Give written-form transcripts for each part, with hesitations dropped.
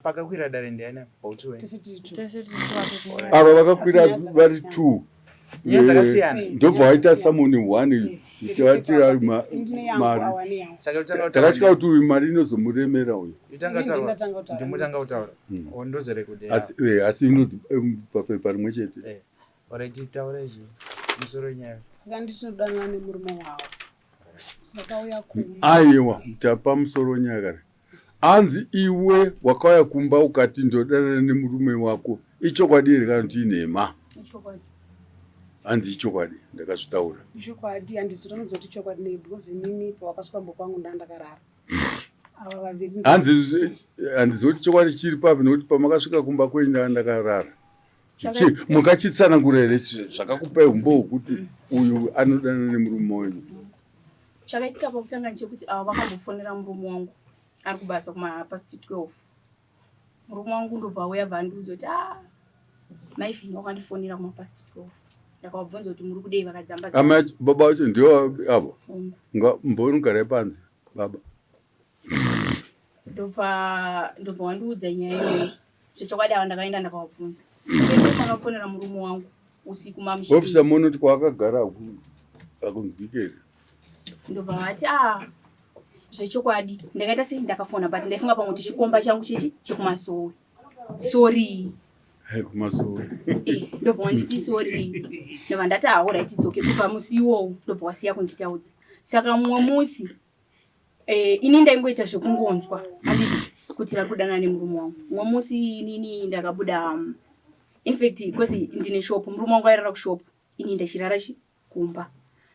Pakakwira dare ndiani apa? Pauti wenyu. Tese tiri two. Tese tiri two vatoti Ava vakakwira Asi nyaya vari dzakasiyana. two. Nyaya dzakasiyana. Ndobva vaita samoni one tivatira Ndine yangu, mari. awa neyangu. Saka utanga Takatya kutaura. kuti uyu mari inozomuremera uyu. Utanga Inini kutaura. ndinotanga kutaura. Ndimutanga kutaura. O ndozorekodera. Asi asi inodzi papepa rimwe chete. Alright, taura izvi. Musoro wenyaya. Saka ndinodanana nemurume wavo. Vakauya kumba. Aiwa, tapa musoro wenyaya kare. Anzi iwe wakauya kumba ukati ndodanana nemurume wako. Ichokwadi here kana kuti inhema? Ichokwadi. Hanzi ichokwadi, ndakazvitaura. Ichokwadi, handisi kutonzwa chokwadi nei because inini pawakasvika kumba kwangu ndanga ndakarara. Ava vaviri Hanzi handizivi kuti chokwadi chiri papi nekuti pamakasvika kumba kwenyu ndanga ndakarara. Mungachitsanangura here zvakakupai umbo hwekuti uyu anodanana nemurume wenyu? Chakaitika pakutanga ndechekuti ava vakambofonera murume wangu ari kubasa kuma past 12. Murume wangu ndobva auya bva andiudza kuti ah mai Vini wakandifonera kuma past 12. Ndakavabvunza kuti muri kudei vakadzamba dzamba. Amai baba vacho ndivo avo. Mbonogarai panze baba. Ndobva ndobva wandiudza nyaya iyoyo. Zvechokwadi ava ndakaenda ndakavabvunza. Makafonera murume wangu usiku mamuchii. Officer monoti kwaakagara hakunzwike here? Ndobva vati ah zvechokwadi ndakaita sei ndakafona but ndaifunga pamwe kuti chikomba changu chechi chekumasowe. Sorry. Hey, kumasowe. Eh, ndobva wanditi sorry. Ndobva ndati ah alright idzoke kubva musi iwowo ndobva wasiya kunditaudza. Saka mumwe musi eh, ini ndaingoita zvekungonzwa handiti kuti vari kudanana nemurume wangu. Mumwe musi inini ndakabuda in fact because ndine shop murume wangu airara kushop ini ndachirara chi kumba.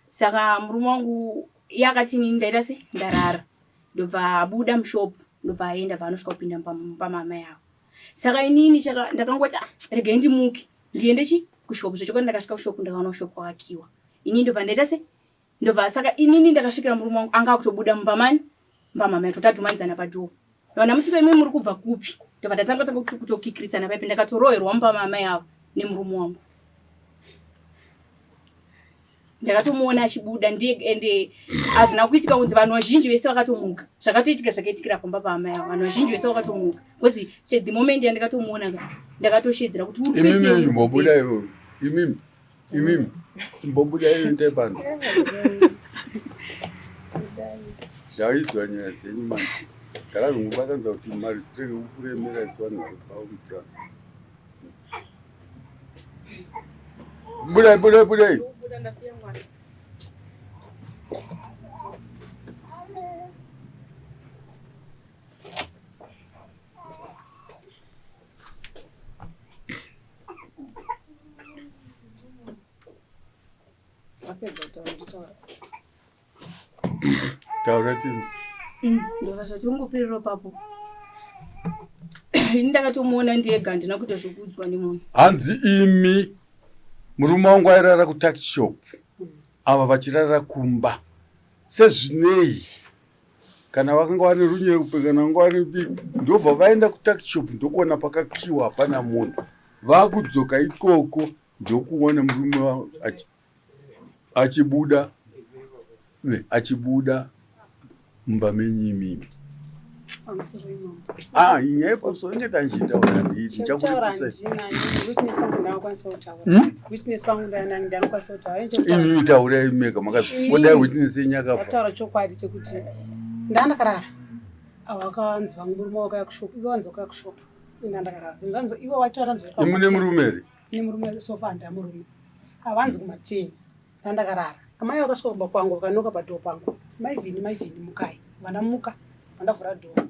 Saka murume wangu iye akati inini ndaita se ndarara ndobva abuda mushop ndobva aenda bva anosvika kupinda pamama yavo. Saka inini chaka ndakangoti ah, regai ndimuke ndiende chi kushop. Zvechokwadi ndakasvika kushop ndakaona kushop kwakakiwa. Ini ndobva ndaita se ndobva saka inini ndakasvikira murume wangu anga akutobuda mumba mani mumba mama yacho tadhumanidzana padhoo. Ndobva ndamuti ko imi muri kubva kupi? Ndobva ndatanga tanga kutokikiritsana paipi ndakatoroherwa mumba mama yavo nemurume wangu. Ndakatomuona achibuda ndiye ende hazvina kuitika kunzi vanhu vazhinji vese vakatomuka. Zvakatoitika zvakaitikira pamba paamai avo. Vanhu vazhinji vese vakatomuka. Because the moment yandakatomuona ka ndakatoshedzera kuti uri kuitei? Imimi mbobuda iwe. Imimi. Imimi. Mbobuda iwe ndai panze. Ndaiziva nyaya dzenyu manje. Ndakazongobatanidza kuti mari dzirege kukuremera isu vanhu vari pamupurazi. Budai, budai, budai. Wapedza kutaura nditaura. Taura tini. Ndobva zvatongoperera papo. Ini ndakatomuona ndega handina kuita zvekuudzwa nemunhu. Hanzi imi murume wangu airara kutuck shop ava vachirara kumba sezvinei kana vakanga vane runyerupe kana vanga vane ndobva vaenda kutuck shop ndokuona pakakiwa hapana munhu vakudzoka ikoko ndokuona murume achibuda achibuda mumba menyu imimi. Ah, nyaya yepamusoro inge tandichitaura ndii ndichakuripisa. Imi taurai mega makazvodai witness yenyu yakafa. Taura chokwadi chekuti ndandakarara awakanzi vangu murume wakauya kushop iwe wanzi wakauya kushop ini ndandakarara ndanzi iwe wataura nzi Imwe nemurume here? Nemurume sofa handamurume avanzi kumateni Ndandakarara. Amai vakasvika kumba kwangu vakanoka padoor pangu. Mai Vini, mai Vini mukai. Vandamuka, vandavhura door.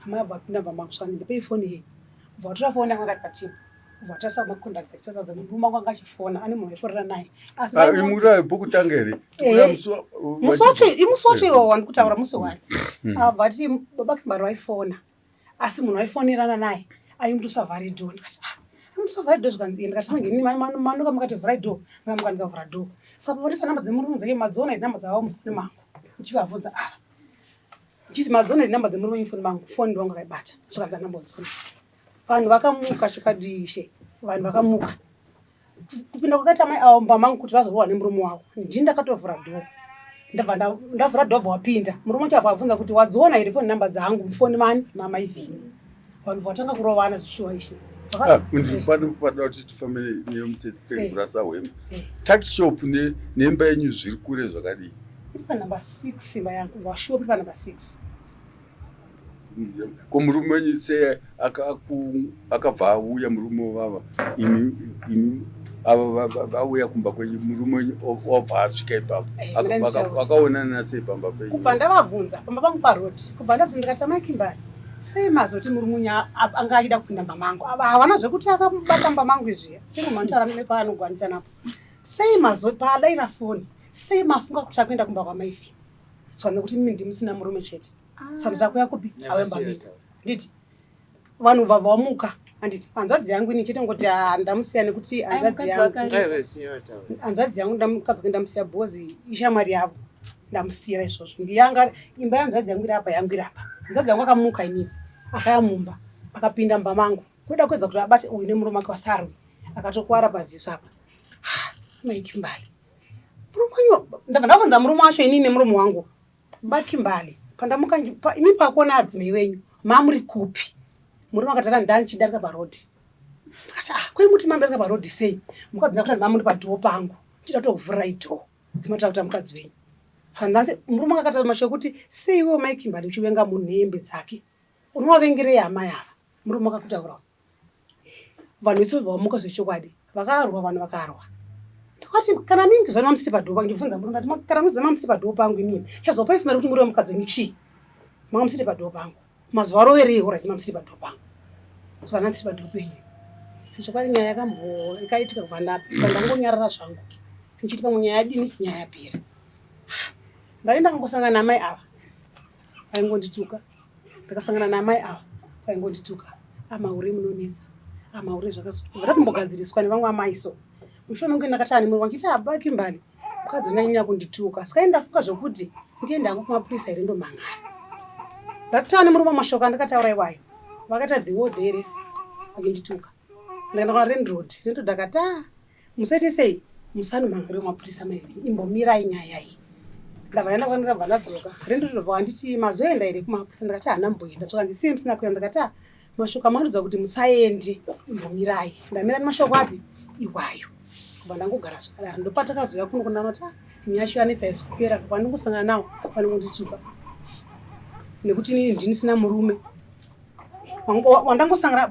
Amai vabva vapinda mumba mangu zvikanzi ndipei foni yenyu. Kubva vatora foni yangu yakati patable. Kubva vatarisa macontacts achitarisa kuti murume wangu anga achifona ane munhu aifonera naye. Asi ah, imura pokutanga here? Eh, musi wacho imusi wacho iwowo wandikutaura musi wani. Abva ati baba Kimbari vaifona. Asi munhu waifonerana naye aimutosa vhare door. Ndikati ah, aimutosa vhare door zvikanzi ndikati mange ini manuka mukati vhurai door. Ndikamuka ndikavhura door. Saka pavanisa namba dzemurume dzake madziona here namba dzavo mufoni mangu. Ndichivabvunza ava. Ndichiti madziona here namba dzemurume mufoni mangu. Foni ndiwangu akaibata. Zvikanzi andambodziona. Vanhu vakamuka chokwadi ishe. Vanhu vakamuka. Kupinda kwakaita mai avo mumba mangu kuti vazorohwa nemurume wavo. Ndini ndakatovhura door. Ndabva ndavhura door wapinda. Murume wacho abva abvunza kuti wadziona here phone number dzangu mufoni mani mamai Vini. Vanhu vatanga kurovana zvishuwa ishe. Ah, pano panoda kuti tifambe nemutsetse tekurasa hwema. Tuckshop nemba yenyu zviri kure zvakadii? Iri panumber 6 imba yangu, vashuwa iri panumber 6. Ko murume wenyu sei akabva auya murume wavava imi imi ava vauya kumba kwenyu murume wenyu obva asvika ipapo vakaonana sei pamba penyu? Kubva ndavabvunza pamba pangu paroad, kubva ndabvunza ndikati amai Kimbari sei mazoti murume unya anga achida kupinda mumba mangu ava havana zvekuti akabata mumba mangu izvi chero manotaura nepaanogwanisa napo sei mazo paadaira foni sei mafunga kuti akuenda kumba kwamaifi saka nekuti mimi ndimusina murume chete ah. saka takuya kupi awemba mimi nditi vanhu vabva vamuka handiti hanzvadzi yangu ini chete ngoti ah, ndamusiya nekuti hanzvadzi yangu hanzvadzi yangu ndamukadzi wake ndamusiya bhozi ishamwari yavo ndamusiyira izvozvo ndiyanga imba yehanzvadzi yangu iri apa yangu iri apa hanzvadzi yangu akamuka inini akaya mumba akapinda mumba mangu kuda kuedza kuti abate uyu nemurume wake wasarwe akatokwara paziso apa maikimbali murume wanyu ndabva ndabvunza murume wacho inini nemurume wangu bakimbali pandamuka pa, imi pakuona adzimai wenyu mamuri kupi murume akati aka ndandichidarika parodhi ndikati ah kwei muti mamudarika parodhi sei mukadzi ndakuti mamuri padhoo pangu ndichida kutokuvhurirai dhoo dzimataura kuti mukadzi wenyu handanzi murume akakataura mashoko ekuti sei iwewe mai Kimberly uchivenga munhu nehembe dzake unovavengerei amai ava murume akakutaura vanhu vese vabva vamuka zvechokwadi vakarwa vanhu vakarwa ndakati kana mimi kuzona mamusiti padhoo pangu ndibvunza murume ndati kana muzona mamusiti padhoo pangu imimi chazopa isi mari kuti muriwe mukadzi wenyu chii manga musiti padhoo pangu mazuva aroverei horaiti mamusiti padhoo pangu zuva ndisiri padhoo penyu chokwadi nyaya yakambo ikaitika kubva ndangonyarara zvangu ndichiti pamwe nyaya yadini nyaya yapera ndai ndakangosangana naamai ava vaingondituka ndakasangana naamai ava vaingondituka amahure munonetsa amahure zvakazoti vatatombogadziriswa nevamwe amai so mushure mangu ndakati ani murume wangiti abaki mbali mukadzi unanyanya kundituka saka ini ndafunga zvokuti ndiende hangu kumapurisa here ndomhan'ara ndakutaura nemurume mashoko andakataura iwayo vakaita the whole day rese vachindituka ndakaenda kuna landlord landlord akati ah musaite sei musanomhan'ara kumapurisa maivini imbomirai nyaya iyi ndabva ndaenda kwangu ndabva ndadzoka landlord ndobva wanditi mazoenda here kumapurisa ndakati hana mboenda zvakanzi sei musina kuenda ndakati ah mashoko amandiudza kuti musaende imbomirai ndamira nemashoko api iwayo kubva ndangogara zvakadaro ndopatakazouya kuno kundanoti ah, nyaya yacho yanetsa haisi kupera kwandingosangana nawo vanongondituka nekuti inini ndinisina murume wandangosangana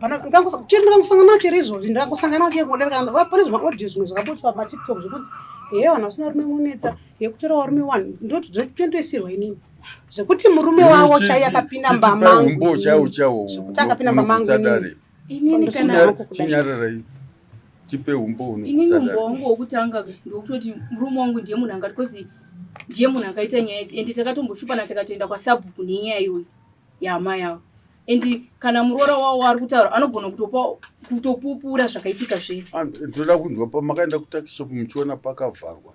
chero ndakangosangana nawo chero izvozvi ndakangosangana nawo chero kungodarika pane zvimaaudio zvimwe zvakabutswa pamatiktok zvekunzi hee vanhu vasina varume munetsa yekutora varume one ndotoisirwa inini zvekuti murume wavo chaiye akapinda mumba mangu zvekuti akapinda mumba mangu inini kana chinyararai tipe umbo inini umbo wangu wokutanga ndokutoti murume wangu ndiye munhu angati kozi ndiye munhu akaita nyaya idzi ende takatomboshupana takatoenda kwasabhuku nenyaya iyoyi yaamai avo and kana muroora wavo waari kutaura anogona kutopa kutopupura zvakaitika zvese. Ndinoda kunzwa pamakaenda kutakishop muchiona pakavharwa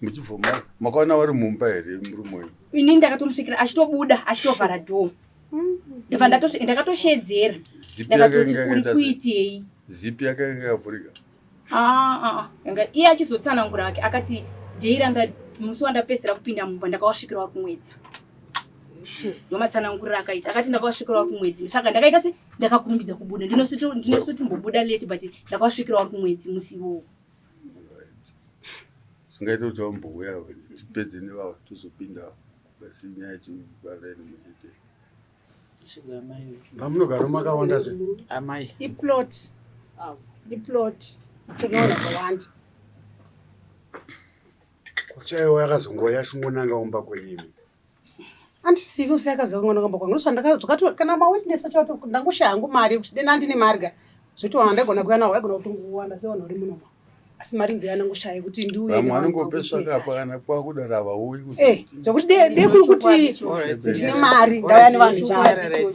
muchibva makaona vari mumba here murume wenyu? Ini ndakatomusvikira achitobuda achitovhara door ndobva ndakatoshedzera ndakatoti uri kuitei? Zipi yakanga yakavhurika? Ah, ah, ah. Iye achizotsanangura hake akati day randa musi wandapedzisira kupinda mumba ndakawasvikira wari kumwedzi ndomatsanangurira akaita akati ndakawasvikira wari kumwedzi saka ndakaita se ndakakurumidza kubuda ndinosotimbobuda late but ndakawasvikira wari kumwedzi musi iwowo zvingaita kuti vambouya tipedze nevavo tozopinda basi nyaya chivareni muchete Pamunogara makawanda sei? Amai. Iplot. Iplot. Tinoona vakawanda. Kuchaiwa yakazongouya achingonanga kumba kwenyu imi. Andisivi usi yakazongonanga kumba kwangu. Ndozvandaka kana mawitness acho ato ndangoshaya hangu mari yekuti dena ndine mari ka. Zvoti wanga ndaigona kuuya nawo waigona kutongowana sevanhu vari muno. Asi mari ndiyo yanangoshaya yekuti ndiuye. Vamwe vanongopesvaka apa kana kwakudaro havauyi Eh, zvekuti de de kuri kuti ndine mari ndauya nevanhu zvavo.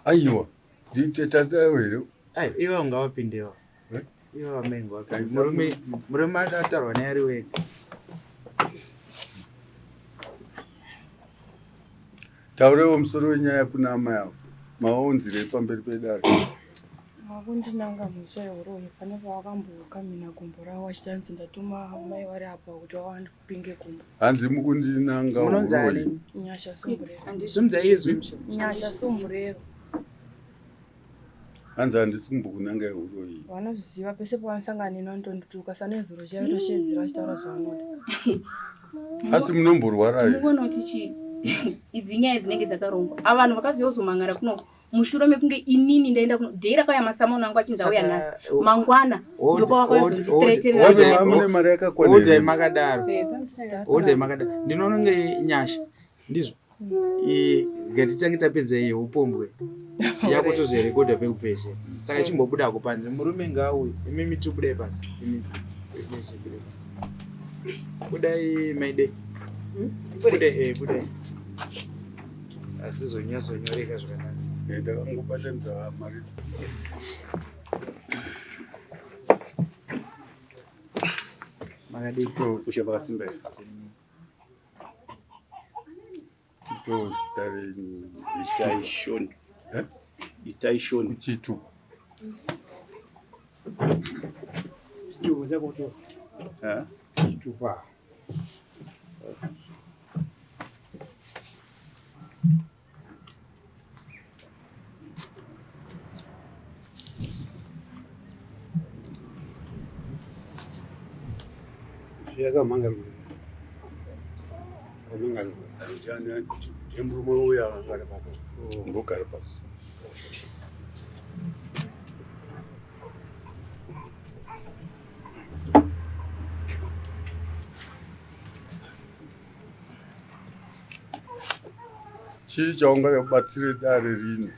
Aiwa, nditetawo here? Ai, iwe ungavapindewo. Eh? Iwe vamai ngavapinde. Murume murume ataurwa naye ari wega. Taurewo musoro wenyaya kuna amai avo. Mawaunzirei pamberi pedare? Vakundinanga mhosva yehuroyi pane pavakambokamhina gumbo ravo vachiti hanzi ndatuma mai vari apa kuti vavandipinge gumbo. Hanzi mukundinanga Munonzi huroyi. ani? Nyasha Sumburero. Sumudzai izwi mucha. Nyasha Sumburero. Hanzi handisi kumbokunangai huroyi. Vanozviziva pese pavanosangana neni vanotondituka sanezuro chaivo toshedzera vachitaura zvavanoda. Asi munomborwara here? Mukuona kuti chii? Idzi nyaya dzinenge dzakarongwa. Ava vanhu vakazouya kuzomhan'ara kuno mushure mekunge inini ndaenda kuno dhei rakauya masamoni angu achinzi auya nhasi mangwana ndopavakauya Wati mune mari yakakwana Hodai here? makadaro. Hodai makadaro. Ndinoona kunge nyasha. Ndizvo. Ngatitange tapedza iyi upombwe. Yakutozorekodha pekupedzisira. Saka chimbobudako panze. Murume ngaauye. Imimi tibudai panze. Imimi. Mese budai panze. Budai maide. Budai budai. Hadzizonyatsonyoreka zvakanaka. Ndakangobatanidza mari. Makadii? Ushe vakasimba here? Tipewo zita renyu. Itai Shoni. Eh? Itai Shoni. Kuchitupa. Chitupa chako cho. Eh? Chitupa. Yakamhangarwa. Yakamhangarwa. Ndiye murume uya anga ari papa. Ngogara pasi. Chii chaungabatsire dare rino?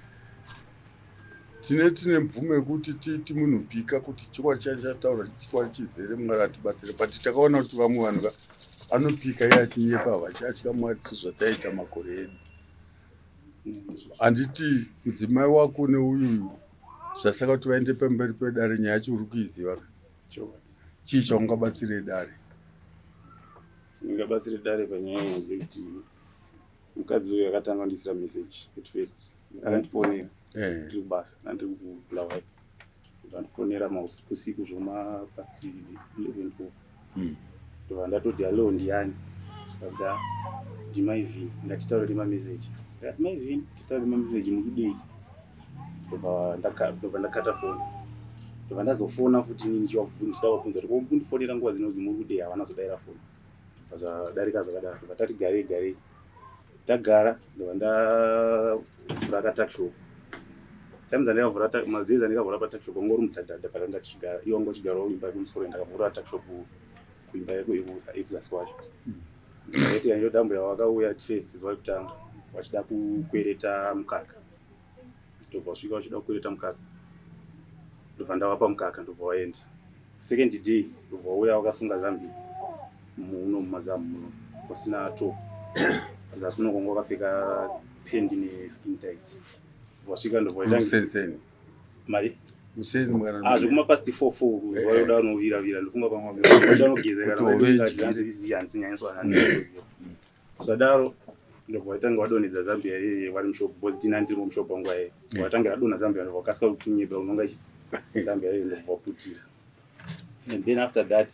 Tine mvumo yekuti titi munhu pika kuti chokwadi chachataura chikwadi chizere Mwari atibatsire but takaona kuti vamwe vanhu ka anopika iye achinyepa vachatya Mwari sezvataita makore edu. Handiti mudzimai wako neuyu zvasaka kuti vaende pamberi pedare nyaya yacho uri kuiziva ka? Chii chaungabatsire dare? Ndingabatsire dare panyaya iyi ndekuti mukadzi uyu akatanga kundisira message at first akandifonera ndiri kubasa ndandiri kubulawayo ndandifonera mausiku siku zvoma past 11 12 ndobva ndatoti hallo ndiani zvikanzi "Ah, ndimai v ngatitaure nemameseji ndikati mai v titaure nemameseji mukudei ndobva ndakata foni ndobva ndazofona futi inini ndichida kuvabvunza kuti ko kundifonera nguva dzino kuti muri kudei havana kuzodaira foni ndobva zvadarika zvakadaro ndobva tati garei garei tagara ndobva ndavhura katakshop time dzandakavhura madays andakavhura patakshop wanga uri mudhadhadha patanga tichigara iye wanga uchigarawo imba yekumusoro ndakavhura takshop kuimba yekuzasi kwacho ndaitika ndoti mbuya wakauya at first zuva rekutanga vachida kukwereta mukaka ndobva wasvika vachida kukwereta mukaka ndobva ndavapa mukaka ndobva waenda second day ndobva wauya wakasunga zambia muno mumazamu muno pasina top zasi kuno kwanga wakapfeka pendi neskin tight wasvika ndobva waita Kusenseni. mari Kuseni mwana. Ah, zvekuma past 4 4 zuva roda unovira vira ndofunga pamwe vaita unogeza Kuti kana hove hanzinyanyiswa zvadaro ndobva waitanga wadonhedza zambia iyeye vari mushop because tina ndirimo mushop panguva iyeyo watanga radonha zambia ndobva wakasika kunyepera unonga zambia iyeyo ndobva waputira and then after that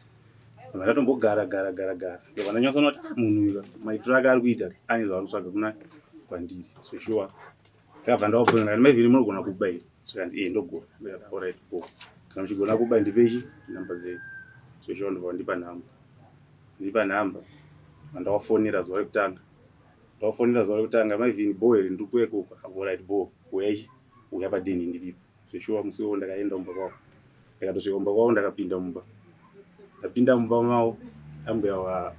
ndobva ndatombogara gara gara gara ndobva ndanyatsoona kuti ah, munhu uyu maitiro ake ari kuita ane zvaari kutsvaga kuna kwandiri zveshuwa ndakabva ndavabvunza ndikati maivhini munogona kuba here zvikanzi iye ndogona ndikati alright go kana muchigona kuba ndipei namba dzenyu zveshuwa ndobva vandipa nhamba ndipa nhamba ndavafonera zuva rekutanga ndavafonera zuva rekutanga maivhini bo here ndiri kuuya ikoko alright bo uyai uya padheni ndiripo zveshuwa musi iwowo ndakaenda kumba kwavo ndakatosvika kumba kwavo ndakapinda mumba ndapinda mumba mavo ambuya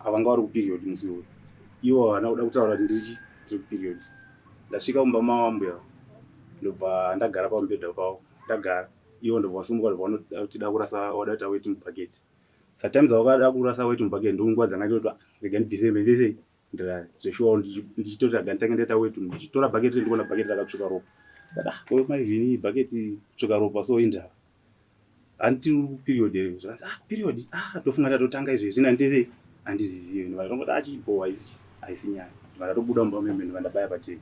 avanga vari kuperiod musi iwoyo ivo havana kuda kutaura kuti ndirichi ndiri kuperiod ndasvika mumba mavo ambuya ndobva ndagara pamubhedha pavo ndagara ivo ndobva vasumuka ndobva vanotida kurasa wada kuita weti mubhaketi sometimes vakada kurasa weti mubhaketi ndonguva dzanga nditoti "Ah, rega ndibvise hembe ndisei ndirare zveshuwa ndichitoti rega nditange ndaita weti ndichitora bhaketi ndikuona bhaketi rakatsvuka ropa ndati ah ko maivhini bhaketi tsvuka ropa so indava hanti uri kuperiod here zvakanzi ah period ah ndofunga ndatotanga izvezvi nandese handizizivi ndobva ndatongoti ah chibowa haisi haisi nyaya ndobva ndatobuda mumba meme ndobva ndabaya pateni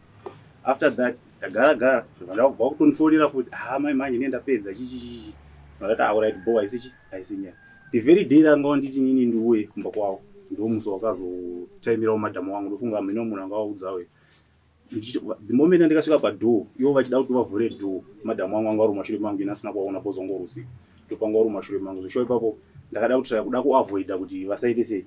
After that ndagara gara ndobva vakutondifonera futi ah mai manje ndiye ndapedza chichichichi ndakati ah alright bho haisi chi haisi nyaya. The very day ranga wanditi inini ndiuye kumba kwavo ndomusi wakazotaimirawo madam wangu ndofunga hameno munhu anga waudzawo the moment andikasvika padoor ivo vachida kuti vavhure door madam wangu anga vari mumashure mangu ini asina kuvaona because wanga uri usiku ndopanga uri mumashure mangu zveshuwa ipapo ndakada kutraya kuda kuavoida kuti vasaite sei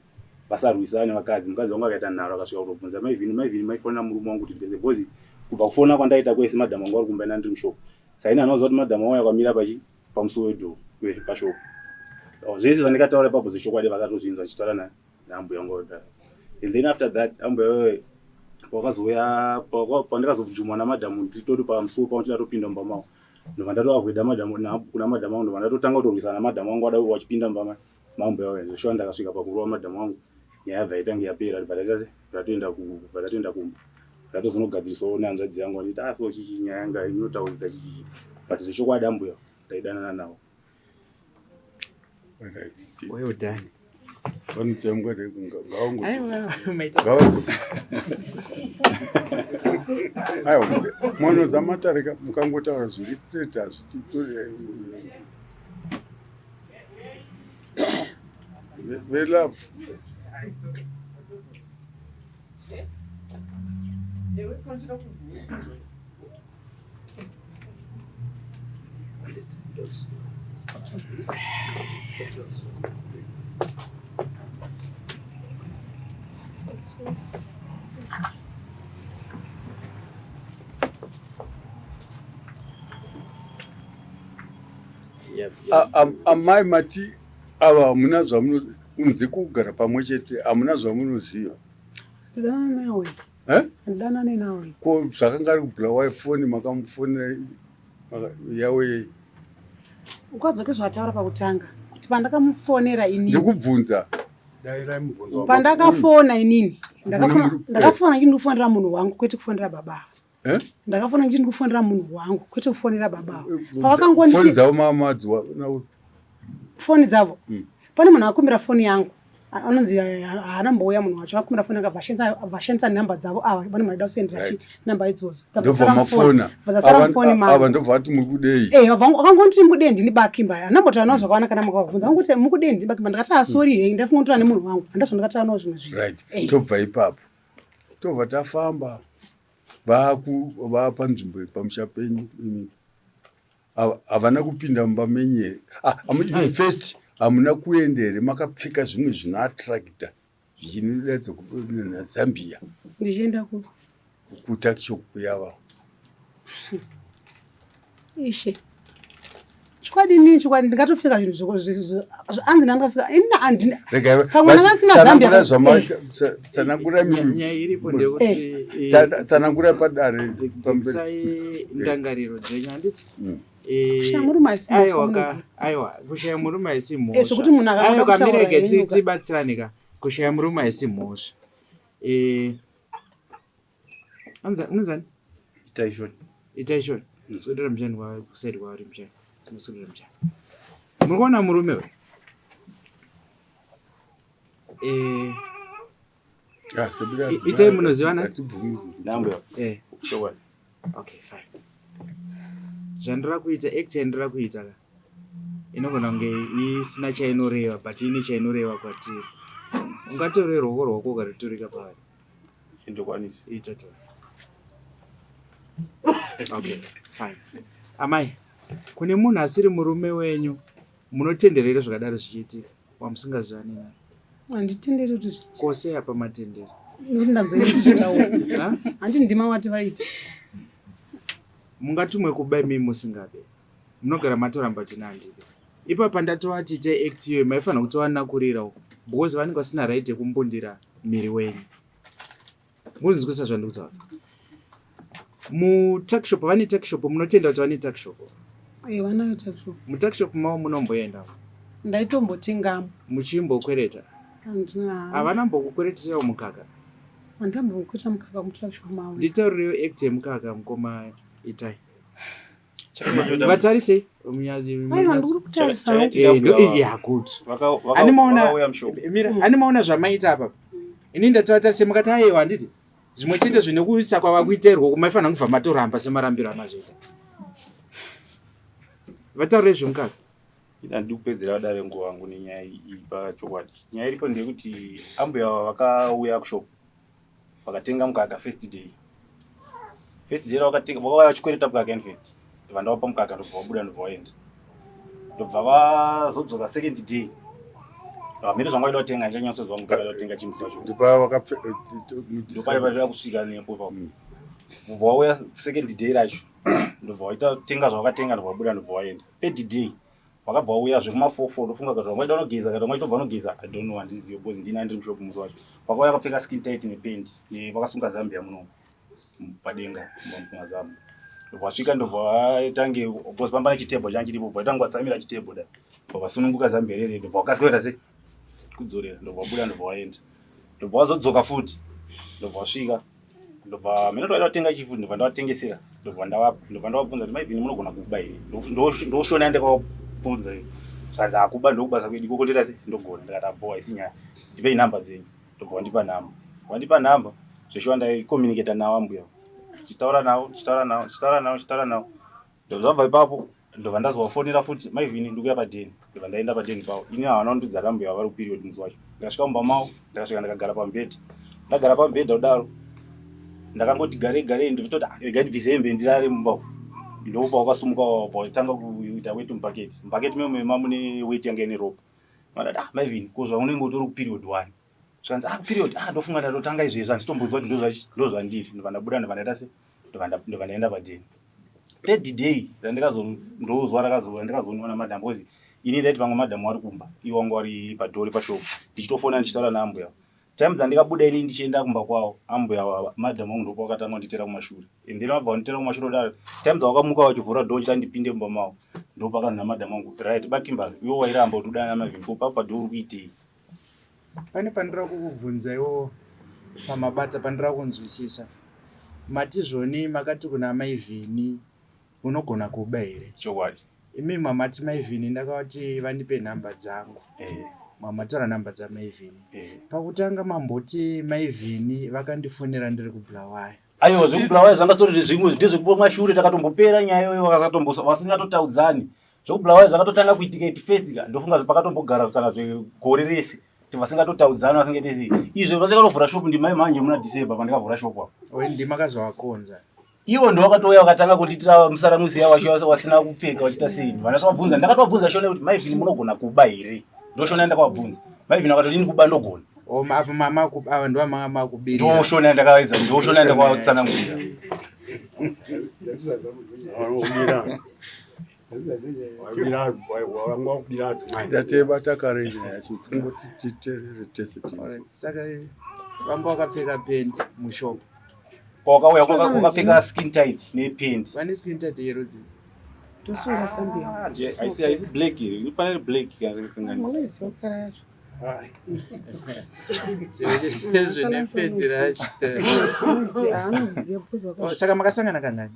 vasarwisane vakadzi mukadzi wangu akaita nharo akasvika kutobvunza maivhini maivhini maifonera murume wangu kuti ndipedze because kubva kufona kwandaita kwese madam wangu vari kumba ini andiri mushop saka ini anoziva kuti madam wangu yakamira pachi pamusuwo wedoor pashop oh, zvese zvandikataura ipapo zvechokwadi vakatozvinzwa achitaura naambuya wangu vakadaro and then after that ambuya wewe wakazouya pandikazobvumwa namadam nditori pamusuwo pavo ndichida topinda mumba mavo ndobva ndatoavoida madam kuna madam wangu ndobva ndatotanga kutorwisana namadam wangu wada wachipinda mumba mambuya wavo zveshuwa ndakasvika pakurova madam wangu nyaya yabva yaitange yapera bva taita se tatoenda bva tatoenda kumba ndatozonogadzirisawo nehanzvadzi yangu anditi ah so chichi nyaya yanga inotaurika chichichi but zvechokwadi ambuya ndaidanana navo Well done. Aiwa, mwanoza matare mukangotaura zviri straight hazvititore velove. Amai mati ava hamuna zvamuno kunze kugara pamwe chete hamuna zvamunoziva. Eh? Handidanane nawe. Ko zvakanga ari kuBulawayo foni makamufonera yawe. Ukadzoke zvataura pakutanga kuti pandakamufonera inini. Ndikubvunza. Dairai mubvunzo. Pandakafona inini ndakafona ndakafona ndini kufonera munhu wangu kwete kufonera baba. Eh? Ndakafona ndini kufonera munhu wangu kwete kufonera baba. Pavakangonditi Foni dzavo mamadziwa. Foni dzavo. Pane munhu akumbira foni yangu. Anonzi haana mbouya munhu wacho akumbira foni akabva ashandisa nhamba dzavo ava pane munhu aida kusendera chi nhamba idzodzo. Ndobva mafona. Dzasara mufoni mangu. Ava ndobva vati muri kudei. Eh vakangonditi mukudei ndini bakimba. Handina kumbotaura navo zvakawanda kana makavabvunza. Vakangoti mukudei ndini bakimba ndakati ah sorry hey ndafunga kutora nemunhu wangu. Handina zvandakataura navo zvimwe zvinhu. Right. Tobva ipapo. Tobva tafamba vaku vapanzvimbo pamusha penyu imi. Havana kupinda mumba menyu here? Ah, even first hamuna kuenda here makapfeka zvimwe zvinoattracta zvichinoratidza kuZambia? Ndichienda ku kutakishop kuyava. Ishe. Chokwadi inini chokwadi ndingatopfeka zvinhu anzi ndangapfeka ini andina pamwe ndanga ndisina Zambia. Tsanangura nyaya iripo ndeyekuti tsanangura padare dzikisai ndangariro dzenyu handiti Kushaya murume haisi mhosva. Aiwa kushaya murume haisi mhosva. Zvekuti munhu akada kutaura mirege tibatsirane ka kushaya murume haisi mhosva. Unonzani? Itai shoni. Itai shoni. Swedera mshani kwa kuside kwauri mshani. Swedera mshani. Muri kuona murume uyu? Eh. Ah, sebira. Itai munozivana? Nambuya. Eh. Chokwadi. Okay, fine. Zvandira kuita act yandira kuita ka. Inogona kunge isina chainoreva but ine chainoreva kwatiri. Ungatore ruoko rwako ukariturika paari. Indokwanisa. Ita tora. Okay, fine. Amai, kune munhu asiri murume wenyu munotendera here zvakadaro zvichiitika wamusingazivani naye? Handitenderi kuti zviitike. Ko sei apa matendera? Nekuti ndanzwa ini ndichitaura. Handiti ndima wati vaita. Mungatumwe kuba imi musingabe. Munogara matoramba kuti ini handibe. Ipapa ndatovati itai act iyoyo maifanira kutovanakurira uko because vanenge vasina right yekumbundira miri wenyu. Munzwisisa zvandiri kutaura? Mutuckshop vane tuckshop munotenda kuti vane tuckshop? Eh, vanayo tuckshop. Mutuckshop mavo munomboenda? Ndaitombotengamo. Muchimbokwereta? Handina. Havana mbokukweretesaiwo mukaka? Handambokwereta mukaka mutuckshop mavo. Nditaurirewo act yemukaka mukoma Itai. Vatarisei? Aiwa ndiri kutarisa. Yeah, good. Ani maona mira, ani maona zvamaita apa? Ini ndatovatarisa mukati aiwa handiti? Zvimwe chete zvine kuisa kwavakuita irwoko maifanira kubva matoramba semarambiro amazoita. Vataurire zvemukaka. Ini handidi kupedzera vadare nguva yangu nenyaya iyi pachokwadi. Nyaya iripo ndeyekuti ambuya ava vakauya kushop vakatenga mukaka first day. First day ravakatenga vakauya vachikwereta mukaka in fact. Ndobva ndavapa mukaka ndobva vabuda ndobva vaenda. Ndobva vazodzoka second day. Hameno zvanga vaida kutenga handichanyatsoziva mukaka vaida kutenga chii musi wacho. Ndopava vakapfe Ndopaiva vaida kusvika nepo ipapo. Ndobva vauya second day racho. Ndobva vaita tenga zvavakatenga ndobva vabuda ndobva vaenda. Third day vakabva vauya zvekuma 4 4 ndofunga kuti vamwe vaida kunogeza kana vamwe vaitobva vanogeza I don't know handizive because ndini andiri mushop musi wacho. Vakauya vakapfeka skin tight nepant vakasunga zambia muno padenga mumazamu. Ndobva vasvika ndobva vatange because pamba nechitebho changa chiripo ndobva vaitanga vatsamira chitebho da. Ndobva vasununguka zambia rere ndobva vakasika kuita sei kudzorera ndobva vabuda ndobva vaenda. Ndobva vazodzoka futi ndobva vasvika ndobva mheno toida kutenga chii futi ndobva ndavatengesera ndobva ndobva ndavabvunza kuti maivhini munogona kuba here ndoshona yandakavabvunza iyo zvanzi akuba ndokubasa kwedu ikoko ndoita se ndogona ndikati abowa isi nyaya ndipei nhamba dzenyu ndobva wandipa nhamba wandipa nhamba zveshuwa ndaicommunicata navo ambuya ndichitaura navo ndichitaura navo ndichitaura navo ndichitaura navo Ndobva ipapo ndobva ndazovafonera futi mai Vini ndikuya padheni ndobva ndaenda padheni pavo ini havana kundiudza kambuya vari kuperiod musi wacho ndikasvika mumba mavo ndakasvika ndakagara pamubhedha ndagara pamubhedha kudaro ndakangoti garei garei ndikutoti ah, rega ndibvise hembe ndirare mumba umu ndopa wakasumuka watanga kuita weti mubhaketi mubhaketi memo mamune weti yanga ine ropa mandati ah mai Vini ko zvaunenge utori kuperiod wani zvikanzi ah period ah ndofunga ndatotanga izvezvi handitomboziva kuti ndozvandiri ndobva ndabuda ndobva ndaita se ndobva ndaenda padheni third day randikazondozuva rakazo randikazoonekwa namadam because ini ndaiti pamwe madam wari kumba iwo wanga wari padhori pashop ndichitofona ndichitaura naambuya time dzandikabuda ini ndichienda kumba kwavo ambuya madam wangu ndopa wakatanga kunditera kumashure and then vabva vanditera kumashure kudaro time dzawakamuka vachivhura dhoo chita ndipinde mumba mavo ndopakanzi namadam wangu right bakimba iwo wairamba kuti udana namavimbo papa dhoo uri kuitei Pane pandira kukubvunzaiwo pamabata pandira kunzwisisa. Mati zvoni makati kuna mai Vini unogona kuba here? Chokwadi. Imi mamati mai Vini ndakavati vandipe nhamba dzangu. Eh. Mamatora nhamba dzamai Vini. Eh. Pakutanga mamboti mai Vini vakandifonera ndiri kuBulawayo. Aiwa zvekuBulawayo zvanga zvitori zvimwe ndezvekumashure takatombopera nyaya iyoyo vakatombosa vasingatotaudzani. ZvekuBulawayo zvakatotanga kuitika at first ka ndofunga pakatombogara kana zvegore rese kuti vasingatotaudzani vasingaite sei. Izvo vandakatovhura shop ndimai manje muna December pandakavhura shop apo. Oyi ndimi makazovakonza. Ivo ndovakatouya vakatanga kundiitira musaramusi yavo vachiva vasina kupfeka vachiita sei. Vandakavabvunza ndakatovabvunza shona kuti mai Vini munogona kuba here? Ndoshona yandakavabvunza. Mai Vini vakatoti ini kuba ndogona. Oh, apa mama ava ndo mama makubirira. Ndoshona yandakaedza ndoshona yandakavatsanangurira. Tatebata kare nyaya yacho kungoti titerere tese saka vanga wakapfeka pent mushop wakauya wakapfeka skin tight nepent vane skin tight yerudzi tosunga zambia ah, haisi haisi black iri inofanira black munoiziva kara yacho zvenepenti racho anoziva saka makasangana kangani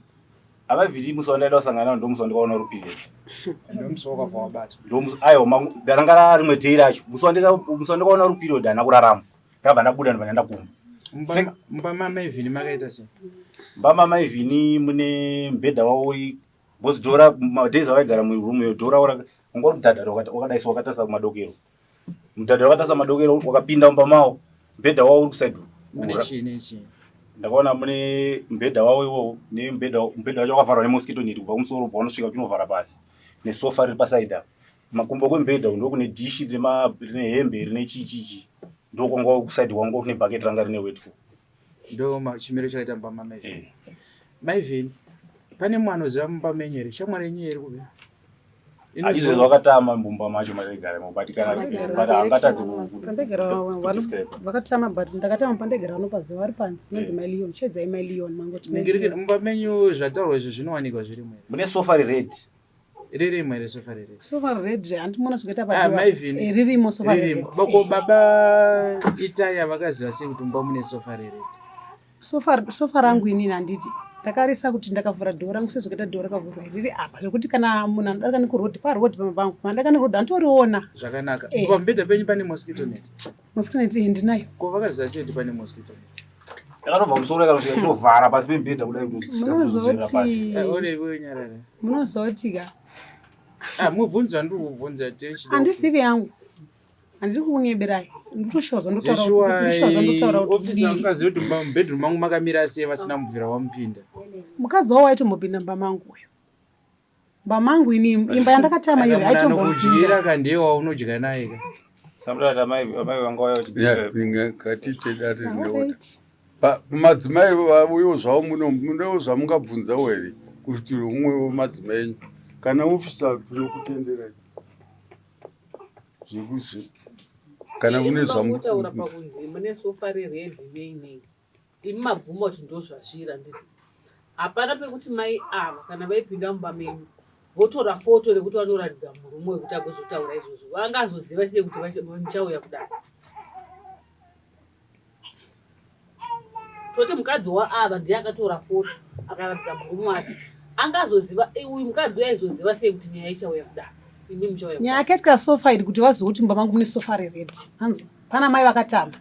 Havavhiri musi wandaida kusangana navo ndomusi wandikaona rupireti. Ndomusi wakabva wabata. Ndomusi aiwa ranga rava rimwe day racho. Musi wandika musi wandikaona rupireti handina kurarama. Ndakabva ndabuda ndobva ndaenda kumba. Mumba mumba mamai Vini makaita sei? Mumba mamai Vini mune mubhedha wavo uri because dhora madays avaigara muroom iyo dhora wanga uri mudhadharo wakadai wakatarisa kumadokero. Mudhadharo wakatarisa madokero wakapinda mumba mawo mubhedha wavo uri kuside Mune chii nechii? Ndakaona mune mubhedha wavo iwowo nemubhedha mubhedha wacho wakavharwa nemosquito net kubva kumusoro kubva unosvika uchinovhara pasi nesofa riri paside apa. Makumbo kwemubhedha uku ndokune dish rine hembe rine chii chii chii ndokwanga kuside kwangu kune bucket ranga rine wet. Ndo chimiro chakaita mumba mamai Vini. Mai Vini, pane mumwe anoziva mumba menyu here? Shamwari yenyu iri kupi? Izvezvi wakatama mumba macho mataigara imo but kana but haangatadzi Pandegara vakatama but ndakatama pandegara vanopaziva vari panze inonzi mai Leon chedzai mai Leon mangoti mai Leon. Mumba menyu zvataurwa izvi zvinowanikwa zvirimo here? Mune sofa rered. Ririmo here sofa rered? Sofa rered handimona zvakaita Ah, padiwa. mai Vini. Eh, ririmo sofa Ririmo. rered. Bako baba Itaya vakaziva sei kuti mumba mune sofa rered? Sofa, sofa rangu inini handiti ndakarisa kuti ndakavhura dhoo rangu sezvakaita dhoo rakavhurwa riri apa zvekuti kana munhu anodarika nekuroad paroad pamba pangu munhu anodarika neroad anotoriona Zvakanaka. Eh. Pamubhedha penyu pane mosquito net. mosquito net eh, ndinayo Ko vakaziva sei kuti pane mosquito net? Yakatobva musoro yakatosvika itovhara pasi pemubhedha kudai kutotsika kuzodzera pasi. Munozoti munozoti ka Ah, mubvunzo wandiri kubvunza tichida handizivi yangu handiri kukunyeberai ndikutoshawa Zveshuwa zvandotaura kuti ofisa kudii. ungaziva kuti mubedroom mangu makamira sei vasina mubvira wamupinda. Mukadzi wavo waitombopinda mumba mangu uyu mumba mangu ini imba yandakatama iyo Kana munhu aitombopinda anokudyira ka ndiye waunodya naye ka. Samutata amai amai vanga vauya vachidiscribe. Ngatite dare rinoota. Alright. Madzimai vauyewo zvavo muno munewo zvamungabvunzawo here kuti umwe wemadzimai enyu kana ofisa tinokutenderai zvekuzi kana mune Makutaura zvamu pakunzi mune sofa rered nei nei imi mabvuma kuti ndozvazviri handiti hapana pekuti mai ava kana vaipinda mumba menyu votora foto rekuti vanoratidza murume wekuti agozotaura izvozvo vangazoziva sei kuti muchauya kudai toti mukadzi waava ndiye akatora foto akaratidza murume wake angazoziva uyu mukadzi uyu aizoziva sei kuti nyaya ichauya kudai imi muchauya Nyaya yakaitika sofa iri kuti vazive kuti mumba mangu mune sofa rered anzwa pana mai vakatama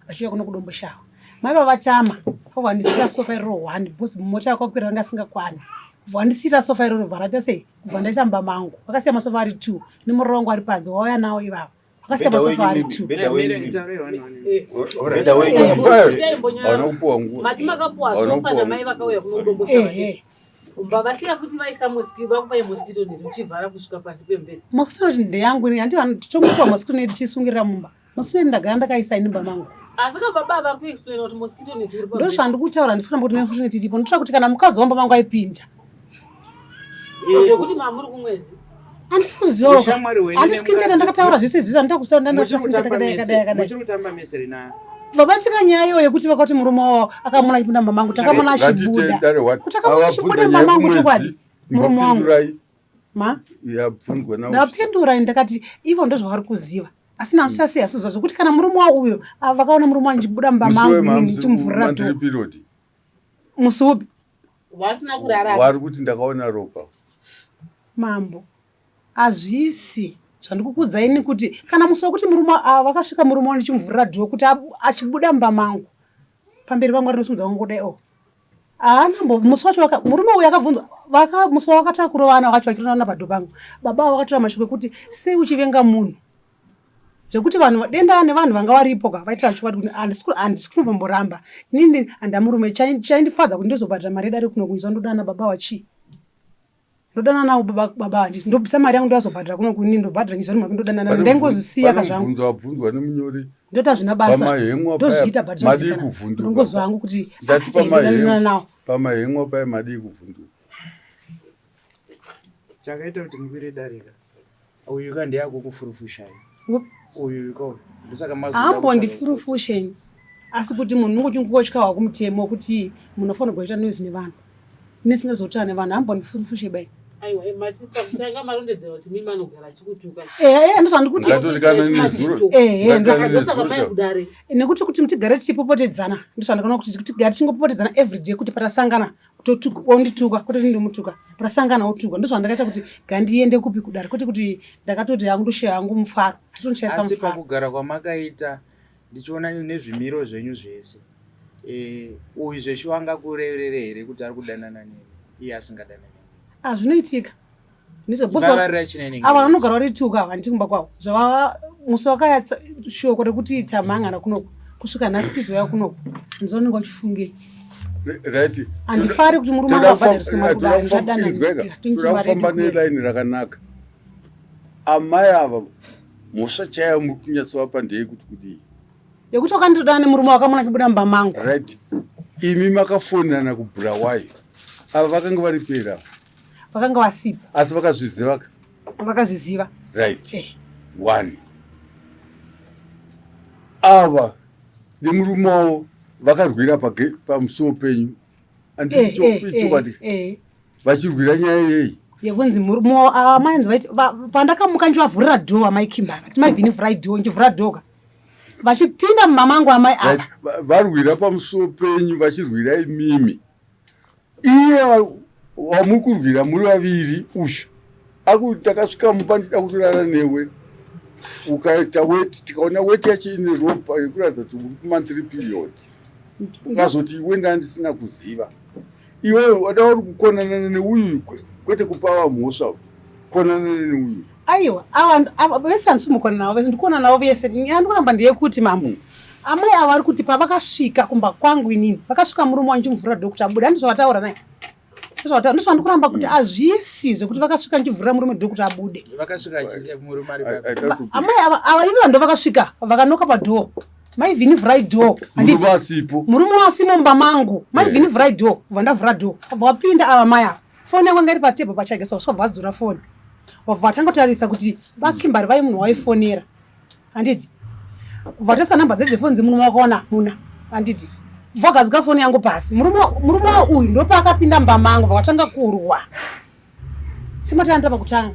vachiuya kuno kudomboshawa mai vavatama vavandisira sofa iroro one because mota yakakwira ranga asingakwani vandisira sofa iroro bva raita sei kubva ndaisa mumba mangu vakasiya masofa ari two nemuroro wangu ari panze wauya nawo ivavo vakasiya Bhedha masofa wenyu ari mimi, two bhedha wenyu mimi. Bhedha wenyu. Hauna kupuwa nguva. Mati makapuwa Hauna sofa kupuwa namai nguva. vakauya kuno kudomboshava Ehe. Umba vasiya futi vaisa mosquito vakupai mosquito net uchivhara kusvika pasi pemubhedha. Mosquito net ndeyangu ini handi tongopuwa mosquito net tichisungirira mumba. Mosquito net ndagara ndakaisa ini mumba mangu. Asi ka baba vari kuexplain kuti mosquito net uri pamubhedha. Ndozvandikutaura handisi kuramba kuti mosquito net iripo. Ndinotaura kuti kana mukadzi wamba mangu aipinda. Zvekuti mamuri kumwedzi. Handisi kuzivawo. Ushamwari hwenyu Handisi kuitira nemukadzi- ndakataura zvese izvi handida kutaura Muchiri ndakataura kutamba kadai mese- kadai kadai. muchiri kutamba mese rina Vabatsika nyaya iyoyo yekuti vakati murume wavo akamona achipinda mumba mangu takamona achibuda. Kuti akamona achibuda mumba mangu chokwadi. Murume wangu. Mbapindurai Ma? yabvunzwa na Ndapindura ini ndakati ivo ndozvavari kuziva. Asi nhasi asi asiziva zvekuti kana murume wavo uyo ava vakaona murume wangu achibuda mumba musi mangu inini ndichimuvhurira wemandiri dhoo. period Musi upi? Vasina kurara. wari kuti ndakaona ropa Mambo, hazvisi zvandikukuudzai ini kuti kana musi wekuti murume ava vakasvika murume wangu ndichimuvhurira dhoo kuti achibuda mumba mangu pamberi pangu arinosimudza wangu kudai o haana mbo musi wacho murume uyu akabvunzwa musi wawakatanga kurovana wacho vachirovana padhoo pangu baba avo vakatora mashoko ekuti sei uchivenga munhu zvekuti vanhu denda nevanhu vanga varipo ka vaitira chokwadi kuti handisi kutomboramba inini handamurume chaindifadza kuti ndizobhadhara mari yedare kuno kunzwa ndodana baba wachii ndodana navo baba baba handiti ndobvisa mari yangu ndozobhadhara kuno kuni ndobhadhara nyisa ndimwe ndodana navo ndaingozvisiya ka zvangu mubvunzo wabvunzwa nemunyori ndoita zvina basa pamahemwa paya ndozviita but madii zvazikanwa kuvhunduka ndongozwa hangu kuti ndati ah, eh, ndodanana pamahemwa navo pamahemwa paya madii kuvhunduka chakaita kuti ngwire darika uyu ka ndiye akukufurufushai uyu ka uyu ndosaka mazoda kutsvaga haambondifurufusheni asi kuti munhu unongotya hwako mutemo wekuti munhu unofanirwa kuita noise nevanhu nesingazotaura nevanhu haambondifurufushe bai Aiwa mati pakutanga marondedzera kuti mimi anogara achikutuka. ehe ndozvandikuti Ngatoti kana nezuro Ehe, ngatoti ndosaka- kana Ndosaka nezuro mai chavo. kudare. Nekuti kuti tigare tichipopotedzana ndozvandakaona kuti tigare tichingopopotedzana everyday kuti patasangana ondituka kwete kuti ndomutuka patasangana otuka ndozvandakaita kuti gandiende kupi kudare kwete kuti ndakatoti hangu ndosheya hangu mufaro atondishaisa asi mufaro pakugara kwamakaita ndichiona nezvimiro zvenyu zvese eh, uyu zveshuwa angakurevere here kuti ari kudanana nemi iye asingadanani nemi ah zvinoitika Zvinoitika. Boss vavarira chinenenge ava vanogara vari tuka ava handiti kumba kwavo zvava musi wakaya shoko rekuti tamhangana kunoku kusvika nhasi tizouya kunoku ndizonenge vachifungei Right handifari kuti murume Toda wangu abhadhariswe mari toda kudare kufamba- ndichadanana inzweka, toda kufamba nelaini rakanaka amai ava mhosva chaiyo muri kunyatsovapa ndeyekuti kudii yekuti wakanditodana nemurume wakamona achibuda mumba mangu right imi makafonana kubulawayo ava vakanga vari pera vakanga vasipo asi vakazviziva ka vakazviziva right Eh. one ava nemurume wavo vakarwira pamusuwo penyu Eh, eh, andichokwadi eh, eh. vachirwira nyaya yei yekunzi murume amai vaiti pandakamuka ndichivavhurira dhoo amai kimbara kuti mai vhini vhurai dhoo ndichivhura dhoo ka vachipinda mumba mangu amai ava Right, varwira pamusuwo penyu vachirwira imimi iye wamukurwira muri vaviri uyu aku takasvika mupa ndida kutorara newe ukaita weti tikaona weti yacho ine ropa yekuratidza kuti uri kumonthly period Ukazoti iwe ndandisina kuziva. Iwe wada uri kukonanana neuyu kwete kupawa mhosva. Konanana neuyu. Aiwa, ava vese handisi kumukona navo vese ndikuona navo vese. Nyaya ndikuramba ndeyekuti mambo. Amai ava vari kuti pavakasvika kumba kwangu inini, vakasvika murume wangu ndichimuvhurira door kuti abude. Handizvo vataura naye. Ndozvandikuramba kuti hazvisi zvekuti vakasvika ndichivhurira murume door kuti abude. Vakasvika achisiya murume ari papi. Amai ava ava ivo ndo vakasvika vakanoka padoor. Mai Vini vhurai door. Murume asipo. Murume asimo mumba mangu. Mai Vini vhurai door. Bva ndavhura door. Vabva vapinda ava mai ava. Foni yangu yanga iri patable pachagesa vasvika bva vadzura foni. Vabva vatanga kutarisa kuti baKimbari vai munhu waifonera. Handiti? Vatarisa namba dzedzefoni dzemurume wakaona hamuna. Handiti? Vagadzika foni yangu pasi. Murume murume uyu ndopaakapinda mumba mangu vakatanga kurwa. Sematanda pakutanga.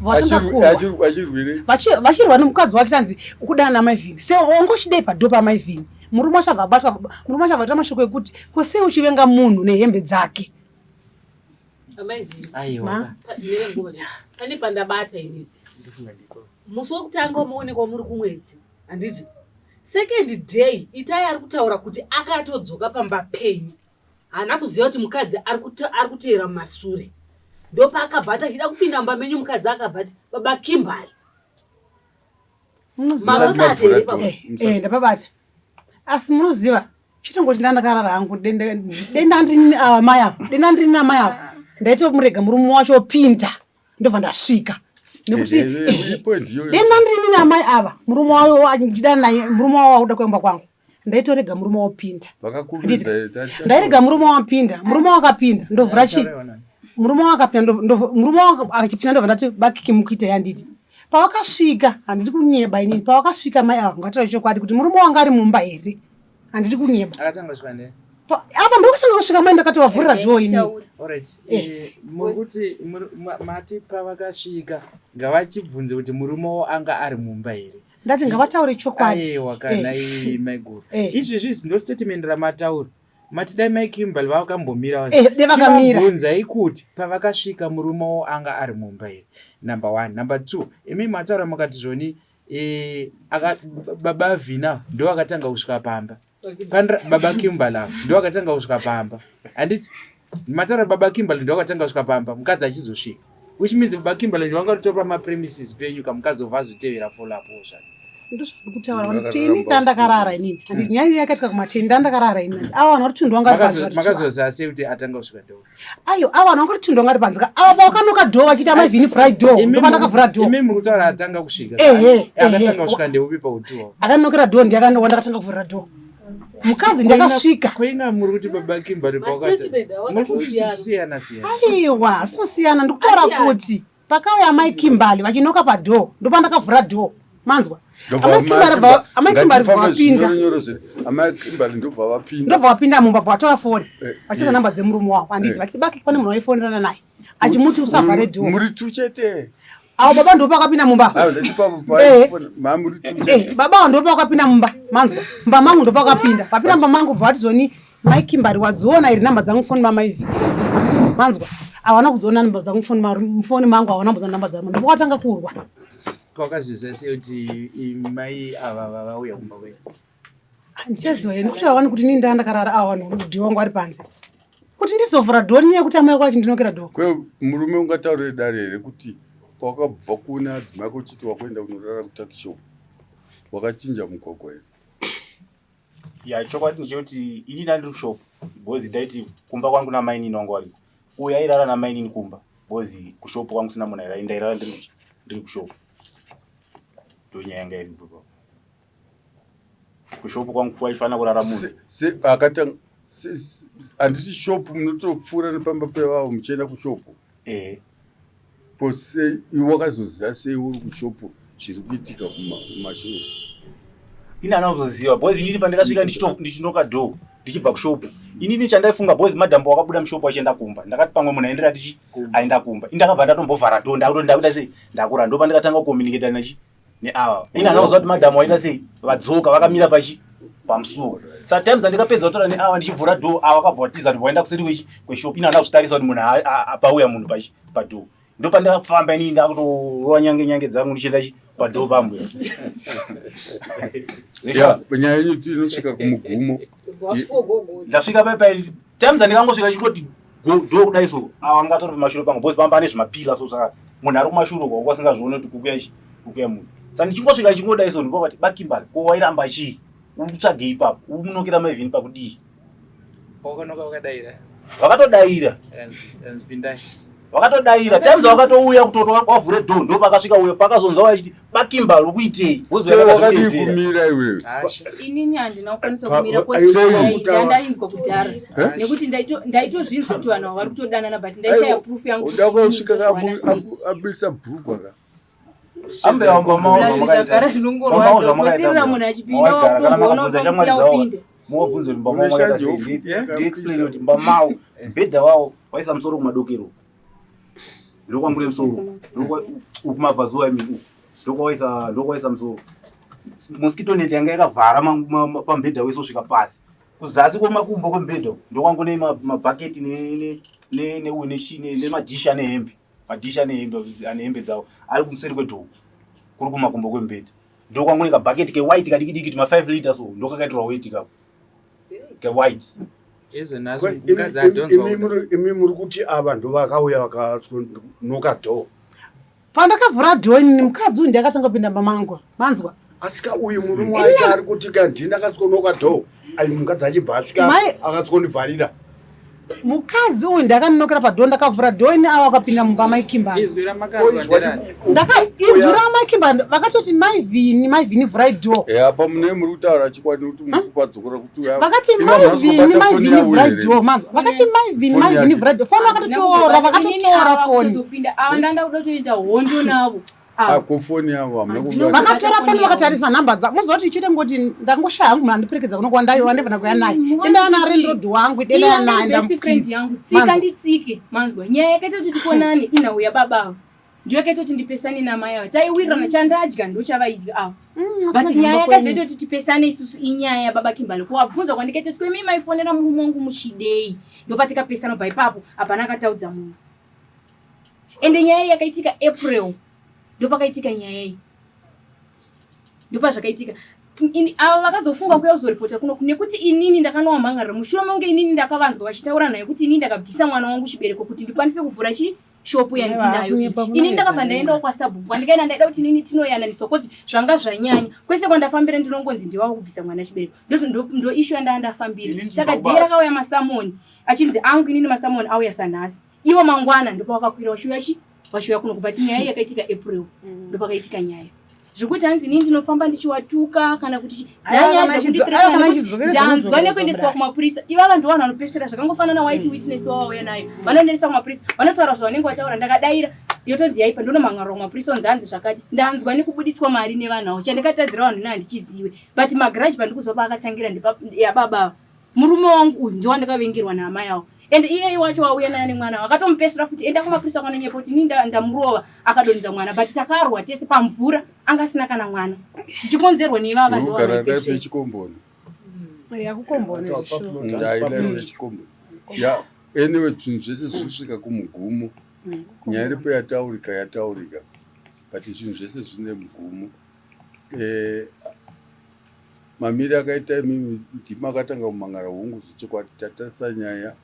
Vatanga kurwa. Vachirwirei? Vachirwa nemukadzi wake tanzi ukudana namai Vini. Se wangochidei padho pamai Vini. Murume wacho abva abatwa murume wacho abva aita mashoko ekuti ko sei uchivenga munhu nehembe dzake. Amai Vini. Aiwa. Pane pandabata ini. Musi wekutanga wamaonekwa muri kumwedzi handiti? Second day Itai ari kutaura kuti akatodzoka pamba penyu. Haana kuziva kuti mukadzi ari kuteera mumasure. Ndopaakabva ati achida kupinda mumba menyu mukadzi akabva ati baba Kimberly. Mapabata here ipapo? Eh, eh, ndapabata. Asi munoziva chitongoti ndandakarara hangu denda ndiri ava mai ava denda ndiri namai ava ndaitomurega murume wacho opinda ndobva ndasvika nekuti denda ndiri namai ava murume wayo andida naye murume wawo wakuda kuemba kwangu ndaitorega murume wopinda ndairega murume wapinda murume wakapinda ndovhura chi murume wakapinda murume achipinda ndobva ndati bakiki mukuita yanditi pawakasvika handidi kunyeba inini pawakasvika mai ava kungataura chokwadi kuti murume wanga ari mumba here handidi kunyeba apa ndokutanga kusvika mai ndakatovavhurira dhoo ini eh. Murikuti mati pavakasvika ngavachibvunze kuti murume wo anga ari mumba here ndati ngavataure chokwadi aiwa kana eh. maiguru eh. izvezvi ndo statement ramataura mati dai mai Kimberly vakambomira eh, bvunzai kuti pavakasvika murume wo anga ari mumba here number one number two imi mataura mukati zvoni eh, baba Vina ndo vakatanga kusvika pamba Pandra, baba Kimberly ava ndo vakatanga kusvika pamba handiti mataura baba Kimberly ndo vakatanga kusvika pamba mukadzi achizosvika which means baba Kimberly ndo vanga vatori pamapremises penyu kamukadzi obva azotevera follow up zvake ndozvandiri kutaura kuti ini ndandakarara inini handiti nyaya iyi yakaitika kumateni ndandakarara inini ava vanhu vari tundu wanga makazoziva sei kuti atanga kusvika dho ayo ava vanhu vanga vari tundu wanga ri panze ka ava pawakanoka dho vachiita amai vhini vhurai dho ndopandakavhura dho imi muri kutaura atanga kusvika ehe akatanga kusvika ndeupi pautuwa akanokera dho ndiyakandakatanga kuvhurira dho mukadzi ndakasvika koinga muri kuti baba Kimberly pawakati muri kusiyana siyana aiwa asinosiyana ndikutaura kuti Pakauya amai Kimberly vachinoka padoor ndopandakavhura door manzwa amai Kimberly vapinda amai Kimberly ndobva vapinda ndobva vapinda mumba vatora foni eh, vachiisa eh. namba dzemurume wavo handiti eh. vachiti baki pane munhu waifonerana naye achimuti usavhare door muri tu chete avo baba ndopa wakapinda mumba baba ndopa wakapinda mumba manzwa mumba mangu ndopa wakapinda papinda mumba mangu bva vati zoni Mai Kimberly wadziona here namba dzangu foni mama Ivy? Manzwa? Hawana kudziona namba dzangu foni mufoni mangu hawana kudziona namba dzangu. Ndipo watanga kurwa. Kwakazviziva sei kuti mai ava vavauya kumba kwenyu? Handichaziva here nekuti havani kuti inini ndanga ndakarara ava vanhu mudhi wangu ari panze. Kuti ndizovhura dhoo nenyaya yekuti amai vako vachindinokera dhoo. Kwe murume ungataurire dare here kuti pawakabva kuna adzimai ako uchiti wakuenda kunorara kutakishop wakachinja mugwagwa here? Ya chokwadi ndechekuti ini ndandiri kushop because ndaiti kumba kwangu namainini wangu wariko uyo airara namainini kumba because kushop kwangu kusina munhu airara ndairara ndiri ndiri kushop ndonyaya yanga iripo ipapo kushop kwangu kwaifanira kurara munhu akatanga handisi shop munotopfuura nepamba pevavo muchienda kushop eh ko sei iwe wakazoziva sei uri kushopu zviri kuitika kumashure ini handina kuzoziva because inini pandakasvika ndichinoka door ndichibva kushopu inini chandaifunga because madam wakabuda mushopu achienda kumba ndakati pamwe munhu aendera tichi aenda kumba ini ndakabva ndatombovhara door ndakuti ndakuita sei ndakura ndo pandakatanga kucommunicata nachi neava ini handina kuziva kuti madam waita sei vadzoka vakamira pachi pamusuwo sa times andikapedza kutaura neava ndichivhura door ava vakabva vatiza ndibva vaenda kuseri kwechi kweshop ini handina kuzvitarisa kuti munhu apauya munhu pachi padoor ndopandakafamba inini ndakutorova nyange nyange dzangu ndichienda chi padoor pambuya Ya, nyaya yenyu inosvika kumugumo. Ndasvika pai pai time dzandikangosvika chingoti do kudai so awa anga atori pamashure pangu because pamba pane zvimapila so saka munhu ari kumashure uko wanga usingazvione kuti kukuya chi kukuya munhu saka ndichingosvika chingodai so ndipo vati bakimbali ko wairamba chii uri kutsvagei ipapo uri kunokera maivhini pakudii Wakanoka wakadaira. Vakatodaira. Hanzi pindai. Vakatodaira. Times vakatouya kutoti wavhure door ndopakasvika uyo pakazonzwa vachiti bakimba lokuitei. Wakadii kumira iwewe? Inini handina kukwanisa kumira kwandainzwa kudhara Eh? nekuti ndaitozvinzwa kuti vanhu ava vari kutodanana but ndaishaya proof yangu kuti Uda inini kusvika ndozviwana sei. abudisa bhurugwa ka. Plus zvagara zvinongorwadza kutosirira munhu achipinda wakutomboona kuti wakusiya upinde. Mowabvunza kuti mba mao makaita sei ndiexplain kuti mba mao mubhedha wawo waisa musoro kumadokero ndokwangure musoro ukumabvazuva imi uku ndokwawaisa ndokwawaisa musoro mosquito net yanga yakavhara pamubhedha wese kusvika pasi kuzasi kwemakumbo kwemubhedha uku ndokwangu nemabhaketi nemadhishi ane hembe madhishi ane hembe ane hembe dzawo ari kumuseri kwedhoo kuri kumakumbo kwemubhedha ndokwangu nekabhaketi kewhite kadikidiki tuma 5 liter so ndokakaitirwa weti kako kewhite Imi muri kuti ava ndovakauya vakanoka dhoo. Pandakavhura dhoo ini mukadzi uyu ndiye akatanga kupinda mumba mangu. Manzwa? Asika uyu murume wacho ari kuti ka ndini ndakasikonoka dhoo. Ayi mukadzi achibva asvika akatsikonivharira. Mukadzi uyu ndakanonokera padhoo ndakavhura dhoo ini ava akapinda mumba mai Kimberly. Izwi ramakanzwa nderani? Ndaka izwi ramai Kimberly vakatoti mai Vini mai Vini vhurai dhoo. Eh, apa mune muri kutaura chikwadi nekuti muri kupadzokora kuti uya- Vakati Imi mai hamusi Vini kubata mai foni Vini yavo vhurai here? dhoo manzwa. Vakati mai Vini Foni mai Vini yake. vhurai dhoo. Foni vakatotora vakatora foni. Kuzopinda ava ndanda kuda kutoita hondo navo. Ava. Ah, ko foni yavo hamuna kubata. Vakatora foni vakatarisa nhamba dzavo. Moziva kuti chete ngoti ndangoshaya hangu munhu andiperekedza kuno kwandaiva wandaifanira kuuya naye. Denda ana landlord wangu denda Iya naye best friend ndamukwidza. yangu tsika Manzwa. nditsike manzwa nyaya yakaita kuti tikonane inhau yababa ava ndiyo yakaita kuti ndipesane namai ava taiwirirana chandadya ndochavaidya ava but asina nyaya zvimba yakazoita kuti tipesane isusu inyaya yababa Kimberly kuwabvunza kwandikaita kuti kwemi maifonera murume wangu muchidei ndopatikapesana bva ipapo hapana akataudza munhu ende nyaya iyi yakaitika April ndopakaitika nyaya iyi ndopazvakaitika ava vakazofunga kuya kuzoripota kuno nekuti inini ndakanowamhangarira mushure mekunge inini ndakavanzwa vachitaura naye kuti inini ndakabvisa mwana wangu chibereko kuti ndikwanise kuvhura chi shopu yandinayo iyi. Kunyepa Inini kunonetsa ndakabva ndaendawo kwasabhuku kwandikaenda ndaida kuti inini tinoyananiswa kozi zvanga zvanyanya kwese kwandafambira ndinongonzi ndiwawo kubvisa mwana chibereko ndozvo ndo issue yandanga ndafambira Inini saka ndinoba- dhei rakauya masamoni achinzi angu inini masamoni auya sanhasi ivo mangwana ndopawakakwira vachiuya chi vachiuya kuno but nyaya iyi yakaitika April ndopakaitika nyaya zvekuti hanzi inini ndinofamba ndichiwatuka kana kuti Aiwa, dzanyaya kana dzekundithreatena aiwa, kana nekuti achidzokeredza ndanzwa unodzokeredza nekuendeswa kudai. kumapurisa ivava ndo vanhu vanopesera zvakangofanana white witness wavauya nayo vanoendesa kumapurisa vanotaura zvavanenge vataura ndakadaira yotonzi yaipa ndonomhan'arwa kumapurisa onzi hanzi zvakati ndanzwa nekubuditswa mari nevanhu avo chandakatadzira vanhu ina handichiziwe but magiraji pandikuziva paakatangira yababa ava murume wangu uyu ndiwo wandakavengerwa naamai avo and iye wacho wauya naye nemwana akamupesera futi enda kumapurisa kwanonyepa kuti ini ndamurova akadonhedza mwana but takarwa tese pamvura anga asina kana mwana zvichikonzerwa neivava Uri ndo kugara life vanoipesera yechikomboni. Yakukomboni zvishuwa. Ndai life yechikomboni. Ya, anyway zvinhu zvese zvinosvika kumugumo. Nyaya iripo yataurika yataurika. But zvinhu zvese zvine mugumo. Eh, mamiri akaita imimi ndimi akatanga kumangara hongu zvechokwadi tatarisa nyaya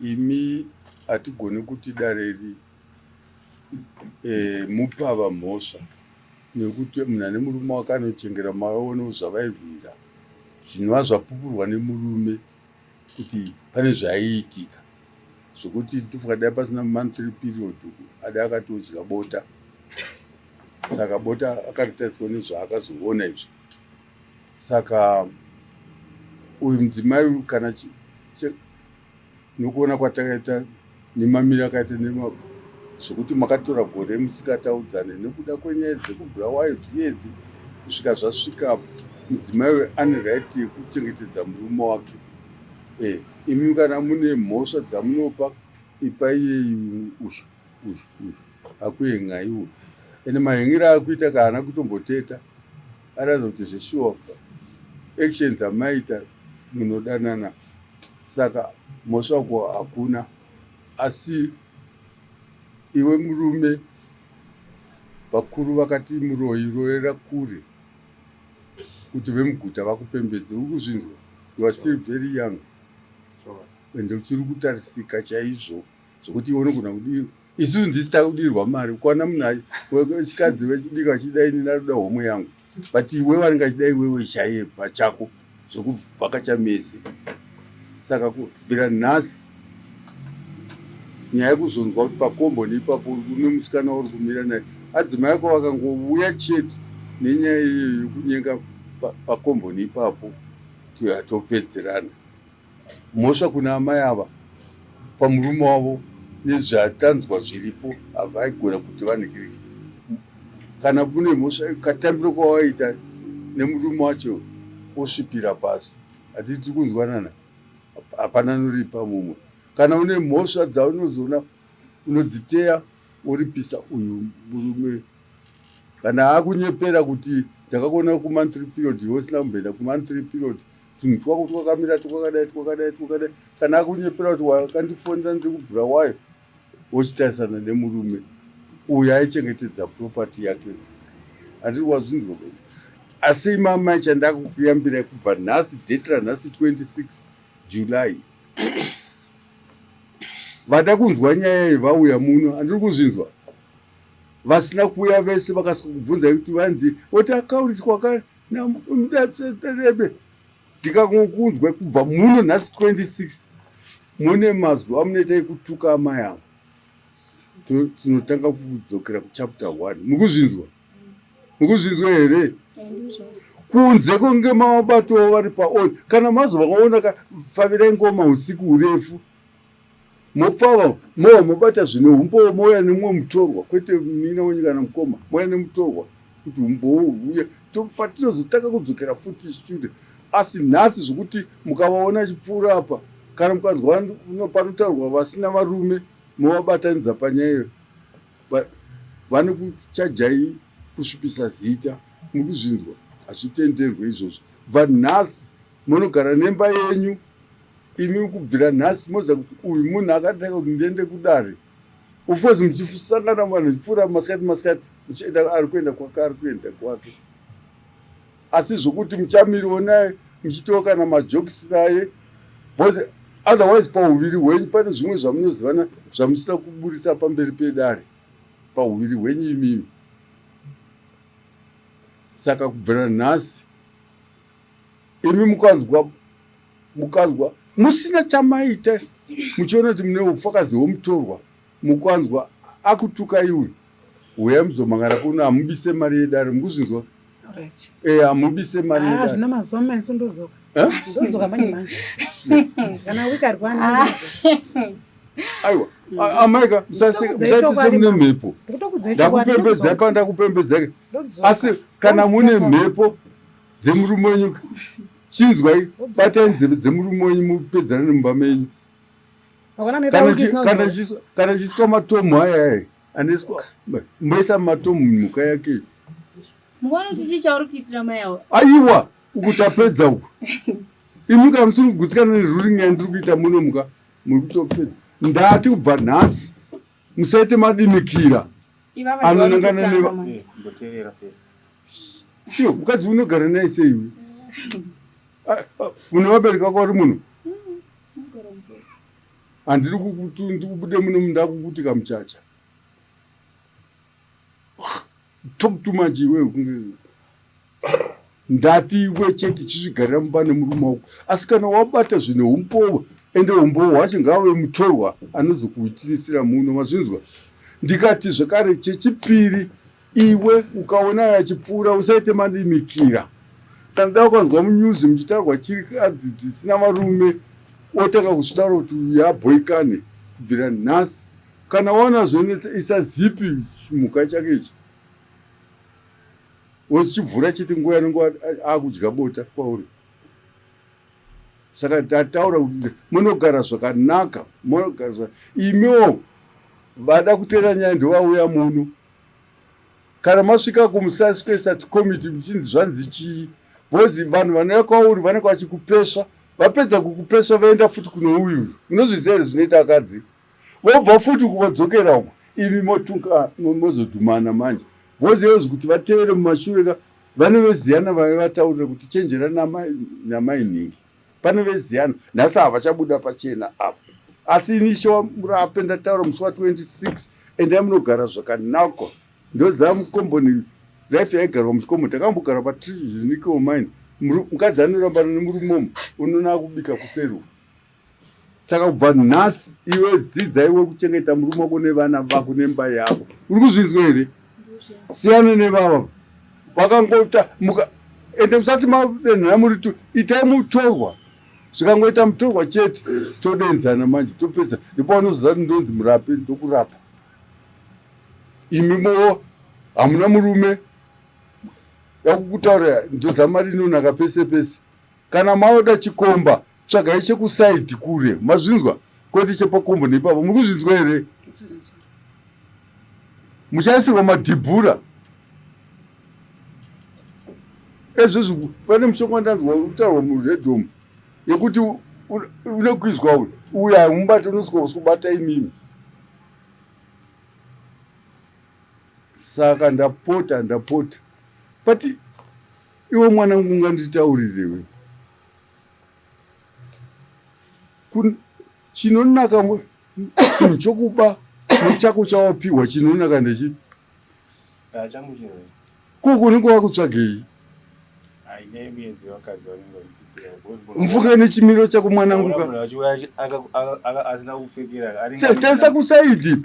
imi hatigoni kuti dare iri eh, mupava mhosva nekuti munhu ane murume wake anochengera maonewo zvavairwira zvinova zvapupurwa nemurume kuti pane zvaiitika zvokuti tofunga dai pasina monthly period uku adai akatodya bota saka bota akaritariswa nezvaakazoona izvi saka uyu mudzimai uyu kana nokuona kwatakaita nemamiro akaita nema zvokuti makatora gore musingataudzane nekuda kwenyaya dzekubulawayo dziyedzi kusvika zvasvika mudzimai uyu ane right yekuchengetedza murume wake e, imi kana mune mhosva dzamunopa ipai iyeyu uyu uyu uyu akuhen'aiwo ende maheng'ero akuita kaana kutomboteta aratidza kuti zveshuwa action dzamaita munodanana saka mhosva ko hakuna asi iwe murume vakuru vakati muroyi royera kure kuti vemuguta vakupembedze uri kuzvinzwa. You are still very young ende uchiri kutarisika chaizvo zvekuti iwe unogona kudii isusu ndisi takudirwa mari kwana munhu wechikadzi vechidiki vachida ini ndakuda homwe yangu but iwe vanenge achida iwewe chaiye pachako zvekuvhakacha mese saka kubvira nhasi nyaya yekuzonzwa kuti pakomboni ipapo une musikana wauri kumira naye adzimai ako vakangouya chete nenyaya iyoyo yekunyenga pakomboni ipapo topedzerana mhosva kuna amai ava pamurume wavo nezvatanzwa zviripo havaigona kuti vanhikirike kana kune mhosva katambiro kwawaita nemurume wacho osvipira pasi hatiti kunzwanana hapana noripa mumwe kana une mhosva dzaunozoona unodziteya woripisa uyu murume kana akunyepera kuti ndakakuona kumonthly period iwe usina kumboenda kumonthly period tunhu twako twakamira twakadai twakadai twakadai kana akunyepera kuti wakandifonera ndiri kubulawayo wochitarisana nemurume uyo aichengetedza property yake handiri wazvinzwa asi imamai chandakukuyambirai kubva nhasi date ranhasi 26 July vada kunzwa nyaya iyi vauya muno handiri kuzvinzwa vasina kuuya vese vakasvika kubvunzai kuti vanzi oti akauriswa ka namudatsebe ndikangokunzwa kubva muno nhasi 26 mune mazwi amunoita ekutuka amai avo tinotanga kudzokera kuchapter 1 mukuzvinzwa mukuzvinzwa here kunze kunge mavabatowo vari paon kana mazo vakaona ka favirai ngoma usiku hurefu mopfava mova mobata zvine umbowo mouya nemumwe mutorwa kwete munin'ina wenyu kana mukoma mouya nemutorwa kuti umbowo huye patinozotanga kudzokera futi shure asi nhasi zvekuti mukavaona achipfuura apa kana mukanzwa panotaurwa vasina varume movabatanidza panyaya iyo vanokuchajai kusvipisa zita muri kuzvinzwa hazvitenderwe izvozvo bva nhasi munogara nemba yenyu imi kubvira nhasi moziva kuti uyu munhu akatanga kuti ndiende kudare of course muchisangana vanhu chipfuura masikati masikati muchienda ari kuenda kwake ari kuenda kwake asi zvokuti muchamiriwo naye muchitiwo kana majokisi naye because otherwise pauviri hwenyu pane zvimwe zvamunozivana zvamusina kuburitsa pamberi pedare pauviri hwenyu imimi saka kubvira nhasi imi mukanzwa mukanzwa musina chamaita muchiona kuti mune ufakazi hwemutorwa mukanzwa akutuka iwe huyai muzomhangara kuno hamubise mari yedare mukuzvinzwa eh hamubise mari yedare ah, zvino mazuva maiso ndodzoka eh? ndodzoka manje manje kana wiki ari kwani ah. aiwa amaika musaite mune mhepo ndakupembedzai pa ndakupembedzai asi kana mune mhepo dzemurume wenyu chinzwai batai nzeve dzemurume wenyu mupedzane mumba menyu kana chiiswa matomu aya aya aneswa mboisa matomu mhuka yake aiwa uku tapedza uku imi kana musiri kugutsikana neruling yandiri kuita muno muka muri kutopedza ndati kubva nhasi musaite madimikira anonangana neva eh, iyo mukadzi unogara naye sei uyu ah, ah, une vabereki vako vari muno handiri kukuti ndikubude muno ndakukuti kamuchacha talk too much iwewe kunge ndati iwe chete chizvigarira mumba nemurume wako asi kana wabata zvine umbowo ende umbowo hwacho ngave mutorwa anozokuitirisira muno mazvinzwa ndikati zvekare chechipiri Iwe ukaona yachipfuura usaite madimikira. Kana da ukanzwa munews muchitaurwa chirikadzi dzisina varume wotanga kuzvitaura kuti uyu abhoikane kubvira nhasi. Kana waona zvonetsa isa zipi chimhuka chake ichi wochivhura chete nguva yanenge akudya bota kwauri. Saka tataura kuti munogara zvakanaka, munogara imiwo vada kuteera nyaya ndovauya muno. Kana masvika kumusasquesat committee muchinzi zvanzi chii because vanhu vanouya kwauri vanenge vachikupesva vapedza kukupesva voenda futi kunouyu munozviziva here zvinoita akadzi vobva futi kuvadzokera uko imi motunga mozodhumana manje because yozvi kuti vatevere mumashure ka vane veziyana vaive vataurira kuti chenjera namai nhingi. Pane veziyana nhasi havachabuda pachena apa. Asi ini Ishe wamurape ndataura musi wa 26 endai munogara zvakanaka. Ndoziva mukomboni life yaigarwa muchikomboni takambogara paTrinickel mine mukadzi anorambana nemurume umu unoona akubika kuseri uku. Saka kubva nhasi iwe dzidza iwe kuchengeta murume wako nevana vako nemba yako. Uri kuzvinzwa here? Siyana nevava vakangota muka ende musati madenhana muri tu itai mutorwa zvikangoita mutorwa chete todenzana manje topedza ndipo vanoziva kuti ndonzi murapi ndokurapa imi mowo hamuna murume yakukutaurira ndoziva mari inonaka pese pese Kana maoda chikomba tsvagai chekuside kure mazvinzwa kwete chepakomboni ipapo muri kuzvinzwa here muchaisirwa madhibhura ezvezvi pane mushonga wandanzwa uri kutaurwa muredhiyo umu yekuti unokwizwa uyu uyu haumubati unosvika kubata imimi Saka ndapota ndapota but iwe mwanangu unganditaurire iwe chinonaka chinhu chokuba nechako chawapiwa chinonaka ndechipi? Ah, changu chero. Ko kunenge wakutsvagei? Mfuka nechimiro chako mwanangu ka. Tarisa kusaidi.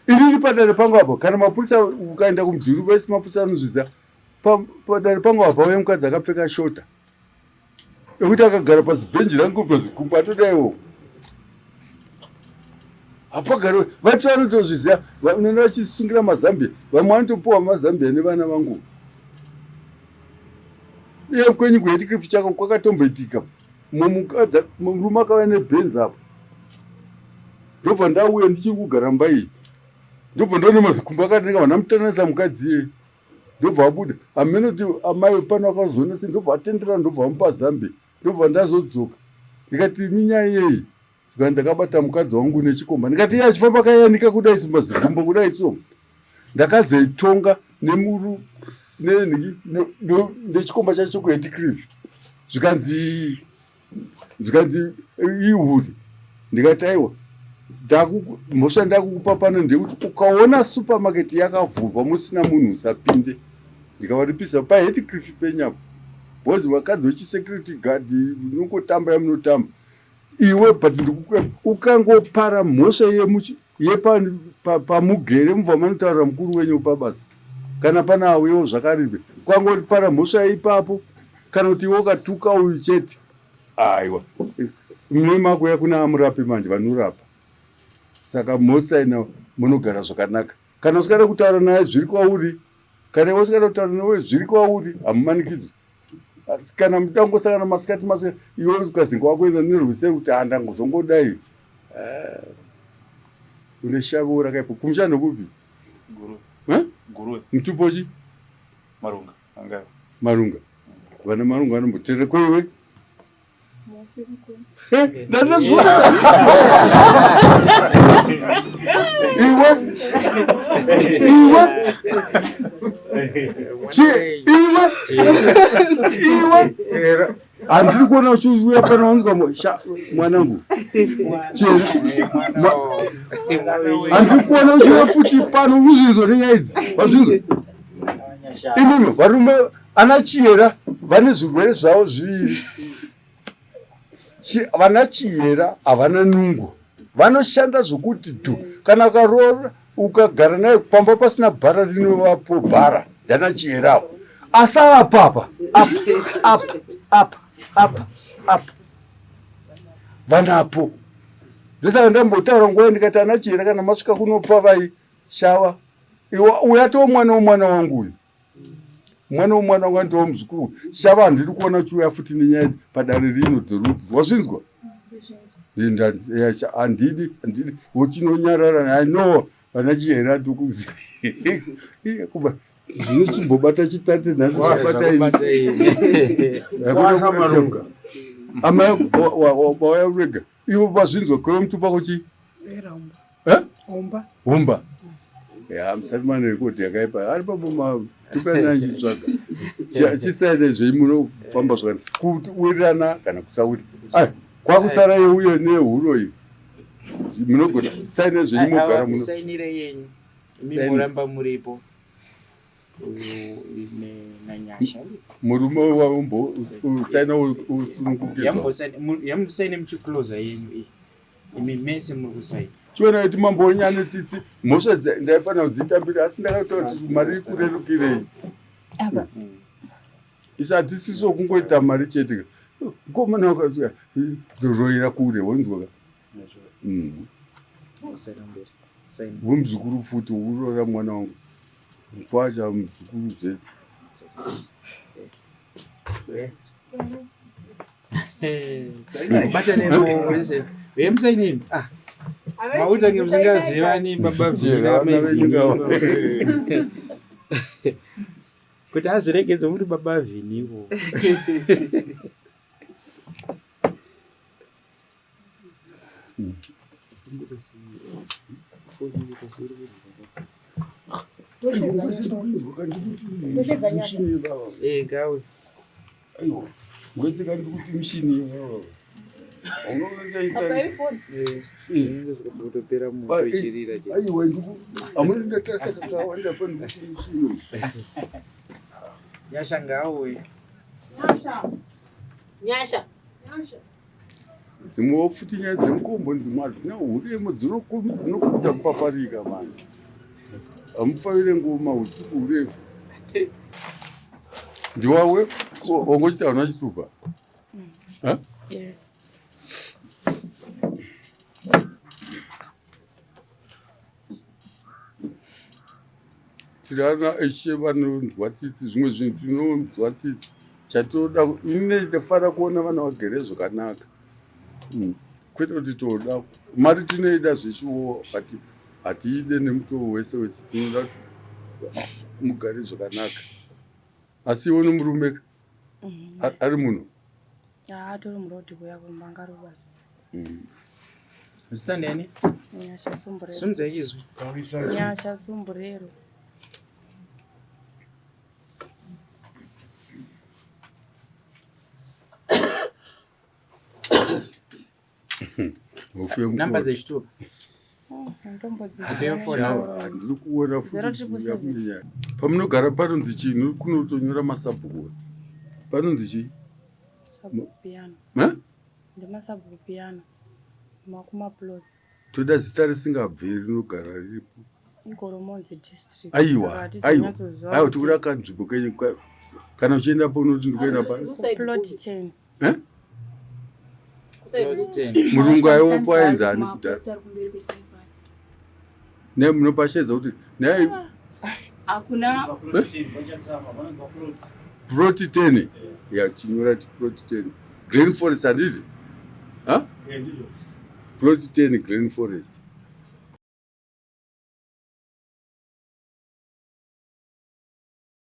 Inini padare pangu apa kana mapurisa ukaenda kumudhuri vese mapurisa anozviziva. Padare pangu apa uye mukadzi akapfeka shota. Ekuti akagara pazibhenji rangu pazikumba atodaiwo. Hapagari vati vanotozviziva unoona vachisungira mazambia vamwe vanotopuwa mazambia nevana vangu. Iye kwenyu kuHeathcliff chako kwakatomboitika murume akauya nebhenzi apo ndobva ndauya ndichiri kugara mumba iyi ndobva ndaona mazikumbo akatenga vana mutananisa mukadzi iye ndobva abuda hameno kuti amai pano akazoona sei ndobva atendera ndobva amupa zambia ndobva ndazodzoka ndikati imi nyaya yei zvikanzi ndakabata mukadzi wangu nechikomba ndikati iye achifamba akayanika kudai so mazigumbo kudai so ndakazoitonga nemuru nechikomba chacho kuHeathcliff zvikanzi zvikanzi ihuri ndikati aiwa mhosva ndakukupa pano ndeyekuti ukaona supermarket yakavhurwa musina munhu usapinde ndikavaripisa paHeathcliff penyu apo because vakadzi vechisecurity guard munongotamba yamunotamba iwe but ndikukuya ukangopara mhosva yepamugere mubva manotaurira mukuru wenyu pabasa kana pana auyewo zvakaripe ukangopara mhosva ipapo kana kuti iwe ukatuka uyu chete aiwa mune makuya kuna amurapi manje vanorapa saka motsaina munogara zvakanaka kana usingada kutaura naye zviri kwauri kana iwe usingada kutaura naye zviri kwauri hamumanikidzwi Asi kana muchangosangana masikati masikati iwe ukazinga wakuenda nerweseri kuti ah ndangozongodai eh, une shavo rakaipa kumusha ndokupi Guruve. Guruve. Mutupo chi? Marunga. Angava. Marunga. Vana Marunga vanomboterera kweiwe. Ndandazviona. Iwe. Iwe. Chi iwe. Iwe. Handiri kuona uchiuya pano wanzwa mwanangu. Chera. Handiri kuona uchiuya futi pano uzvinzwa nenyaya idzi. Wazvinzwa? Imimi varume ana Chiyera vane zvirwere zvavo zviviri. Vana Chiyera havana nungo, vanoshanda zvokuti dhu. Kana ukaroora ukagara naye pamba pasina bhara rinovapo bhara ndana Chiyera avo. Asi apa apa apa apa apa apa apa vanapo. Ndosaka ndambotaura nguva ndikati ana Chiyera kana masvika kunopfa vai shava iwe uyu atoo mwana womwana wangu uyu mwana womwana wangu anotova muzukuru shava handiri kuona chiuya futi nenyaya padare rino dzerudzi wazvinzwa handidi handidi wochinonyarara i know vana chihera tokuziva kuba zvino chimbobata chitate nhasi zvabata ini amai wauya urega ivo vazvinzwa kwewe mutupa kuchi Humba. Humba. Ya, musati mane rekodi yakaipa ari papo matukananchitsvaga chisaina zvenyu munofamba zvakanaka kuwirirana kana kusawiri kwakusara yeuye nehuro iyi munogona saina zvenyu mogara muno sainire yenyu imi moramba muripo nanyasha murume wavo saina usununguke yamusaine muchicloser yenyu iyi imi mese muri kusaina chiona kuti mambo wenyu ane tsitsi mhosva ndaifanira kudzitambira asi ndakataura kuti mari ikurerukirei isu hatisiso kungoita mari chete mukomana wakadzorovera kure wonzwaka mm. wemuzukuru futi wokuroora mwana wangu mukwacha muzukuru zvese Vemusainimi ah. Mautange musingazivani baba Vina mai Vini. Kuti azviregedze muri baba Vinivo. Eh, gawe. Aiwa, ngwese kandi kuti mishini iyoyo. Kutopera moto ichirira chete. Aiwa, ndiku amuna ndatarisa kakawanda fani kuti mishini. Nyasha ngauye. Nyasha. Nyasha. Nyasha. Dzimwewo futi nyaya dzemukombo dzimwe hadzina huremo dzinokudza kupaparika mani. Hamupfavire ngoma husiku hurefu. Ndiwawe wangochita hauna chitupa. Ha? Yeah. Tiri ana ishe vanonzwa tsitsi zvimwe zvinhu tinonzwa tsitsi. Chatoda ini ndafara kuona vana vagere zvakanaka. Mm. Kwete kuti toda mari tinoida zveshuwo but hatiide nemutoo wese wese tinoda mugare zvakanaka. Asi iwe nomurume ka mm. ari muno? Atori muroad kuya kumba ngari kubasa. Mm. Zita ndani? Nyasha Sumburero. Sumudza izwi. Nyasha Sumburero. Namba dzechitupa. Ndiri kuona pamunogara panonzi chii kunotonyora masabhuku panonzi chii? Ndemasabhuku piano makumaplots. Toda zita risingabviri rinogara riripo. Igoromonzi district. Aiwa, aiwa. Aiwa tikuda kanzvimbo kenyu kana uchiendapo unoti ndikuenda pa plot 10. Eh? Murungu aiwopo ainzi ani kudhara? Ne munopashedza kuti nei hakuna plot 10 ya chinyora ti plot 10 Green Forest handiti? Ha? Plot 10 Green Forest.